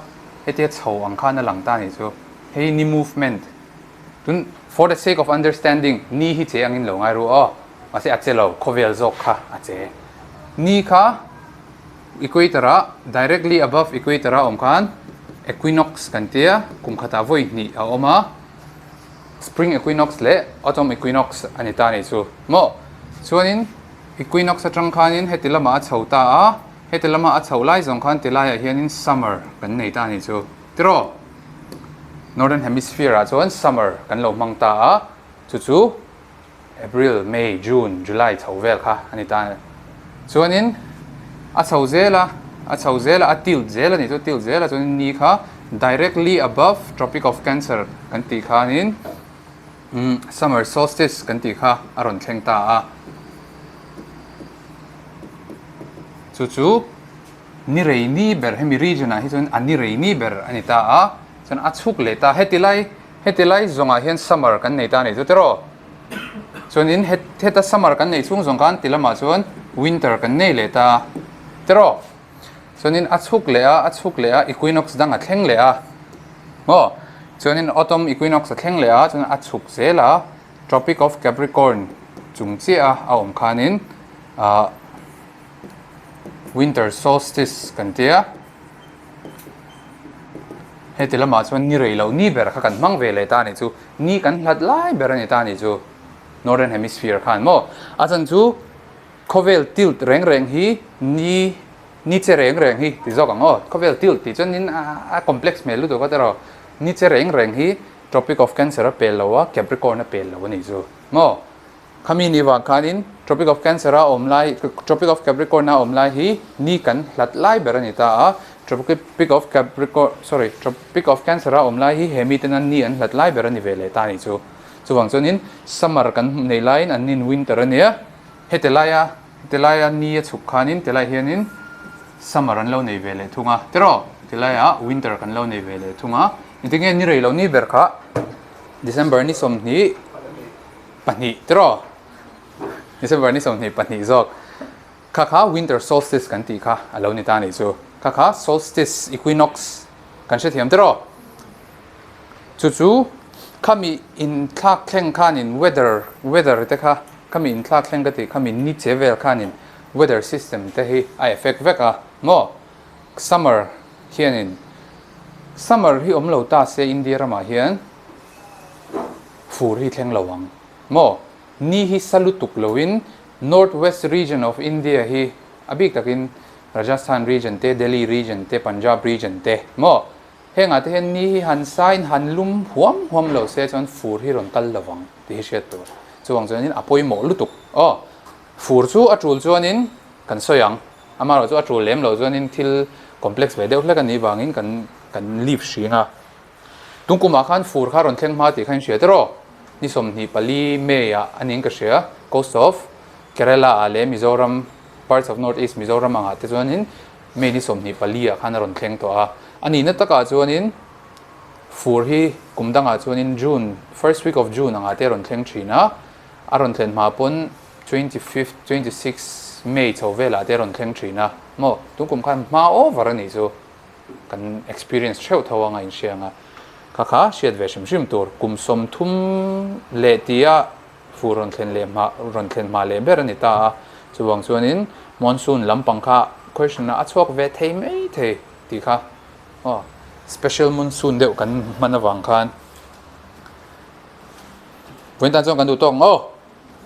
hetia chho ang khan a lang ta a nih chu hei ni movement tun for the sake of understanding ni hi che angin lo ngai ru aw mahse a che lo khawvel zawk kha a che ni kha Equator ah directly above equator a awm khan equinox kan tia kum khatah vawi hnih a awm a spring equinox leh autumn equinox a ni ta a nih chu maw chuanin equinox atang khanin heti lamah a chho ta a heti lama a chho lai zawng khan ti laiah hianin summer kan nei ta a nih chu tiraw northern hemisphere ah chuan summer kan lo hmang ta a chu chu April, May, June, July chho vel kha a ni ta. Chuanin a chho zel a, a chho zel a, a tilt zel a nih chu, tilt zel a chuanin ni kha Directly above Tropic of Cancer kan tih khanin Summer Solstice kan tih kha a rawn thleng ta a. Chu chu ni rei ni ber hemi region ah hi chuan a ni rei ni ber a ni ta a, chuan a chhuk leh ta. Heti lai heti lai zawngah hian summer kan nei ta a nih chu tiraw? Chuanin heta summer kan neih chhung zawng khan ti lamah chuan winter kan nei leh ta a tiraw? Chuanin a chhuk leh a, a chhuk leh a, equinox dang a thleng leh a maw? Chuanin autumn equinox a thleng leh a, chuan a chhuk zel a, Tropic of Capricorn chung chiah a a awm khanin ah winter solstice kan tia. Heti lamah chuan ni rei loh ni ber kha kan hmang ve leh ta a nih chu. Ni kan hlat lai ber a ni ta a nih chu. Northern Hemisphere khan maw? A chan chu khawvel tilt reng reng hi ni ni che reng reng hi ti zawk ang aw. Khawvel tilt tih chuan in a complex hmel lutuk a tiraw. Ni che reng reng hi Tropic of Cancer a pel lo a, Capricorn a pel lo a nih chu maw? Khami ni vang khanin Tropic of Cancer a awm lai, Tropic of Capricorn a awm lai hi ni kan hlat lai ber a ni ta a, Tropic of Capricorn, sorry, Tropic of Cancer a awm lai hi he mite nan ni an hlat lai ber a ni ve leh ta a nih chu. Chuvang chuanin summer kan nei laiin an nin winter a nia, heti laia heti laia ni a chhuk khanin ti lai hianin summer an lo nei ve leh thung a, tiraw? Ti laiah winter kan lo nei ve leh thung a, engtin nge ni rei lo ni ber kha December ni 20 pahnih tiraw? December ni 22 zawk. Kha kha winter solstice kan tih kha a lo ni ta anih chu. Kha kha solstice equinox kan hrethiam tiraw? Chu chu khami inthlak thleng khanin weather weather te kha khami inthlak thleng ka tih khami ni che vel khanin weather system te hi a effect vek a maw? Summer hianin summer hi awm lo ta se India ramah hian Fur hi thleng lo ang maw? Ni hi sa lutuk loin North West region of India hi a bik takin Rajasthan region te, Delhi region te, Punjab region te maw? Hengah te hian ni hi han sain han lum huam huam lo se chuan fur hi rawn kal lo vang tih hi hriat tur. Chuvang chuanin a pawimawh lutuk aw. Fur chu a tul chuanin kan sawi ang, amaherawhchu a tul lem lo chuanin thil complex ve deuh hlek a nih vangin kan kan leave hring a. Tung kumah khan fur kha rawn thleng hma tih kha in hria tiraw? Ni 24 May ah a niin ka hria, coast of Kerala ah leh Mizoram, parts of North East Mizoram angah te chuanin May ni 24 ah khan a rawn thleng tawh a. A nihna takah chuanin fur hi kum dangah chuanin June, first week of June angah te a rawn thleng thin a, a rawn thlen hma pawn 25th, 26th May chho velah te a rawn thleng thin a maw? Tung kum khan hma over a nih chu. Kan experience theuh tho anga inhria anga kha kha hriat ve hrim hrim tur. Kum 30 leh tia fur rawn thlen leh hma rawn thlen hma leh ber a ni ta a, chuvang chuanin monsoon lampang kha question ah a chhuak ve thei mai thei tih kha aw special monsoon deuh kan hman avang khan vawiin tan chuan kan duh tawk ang aw.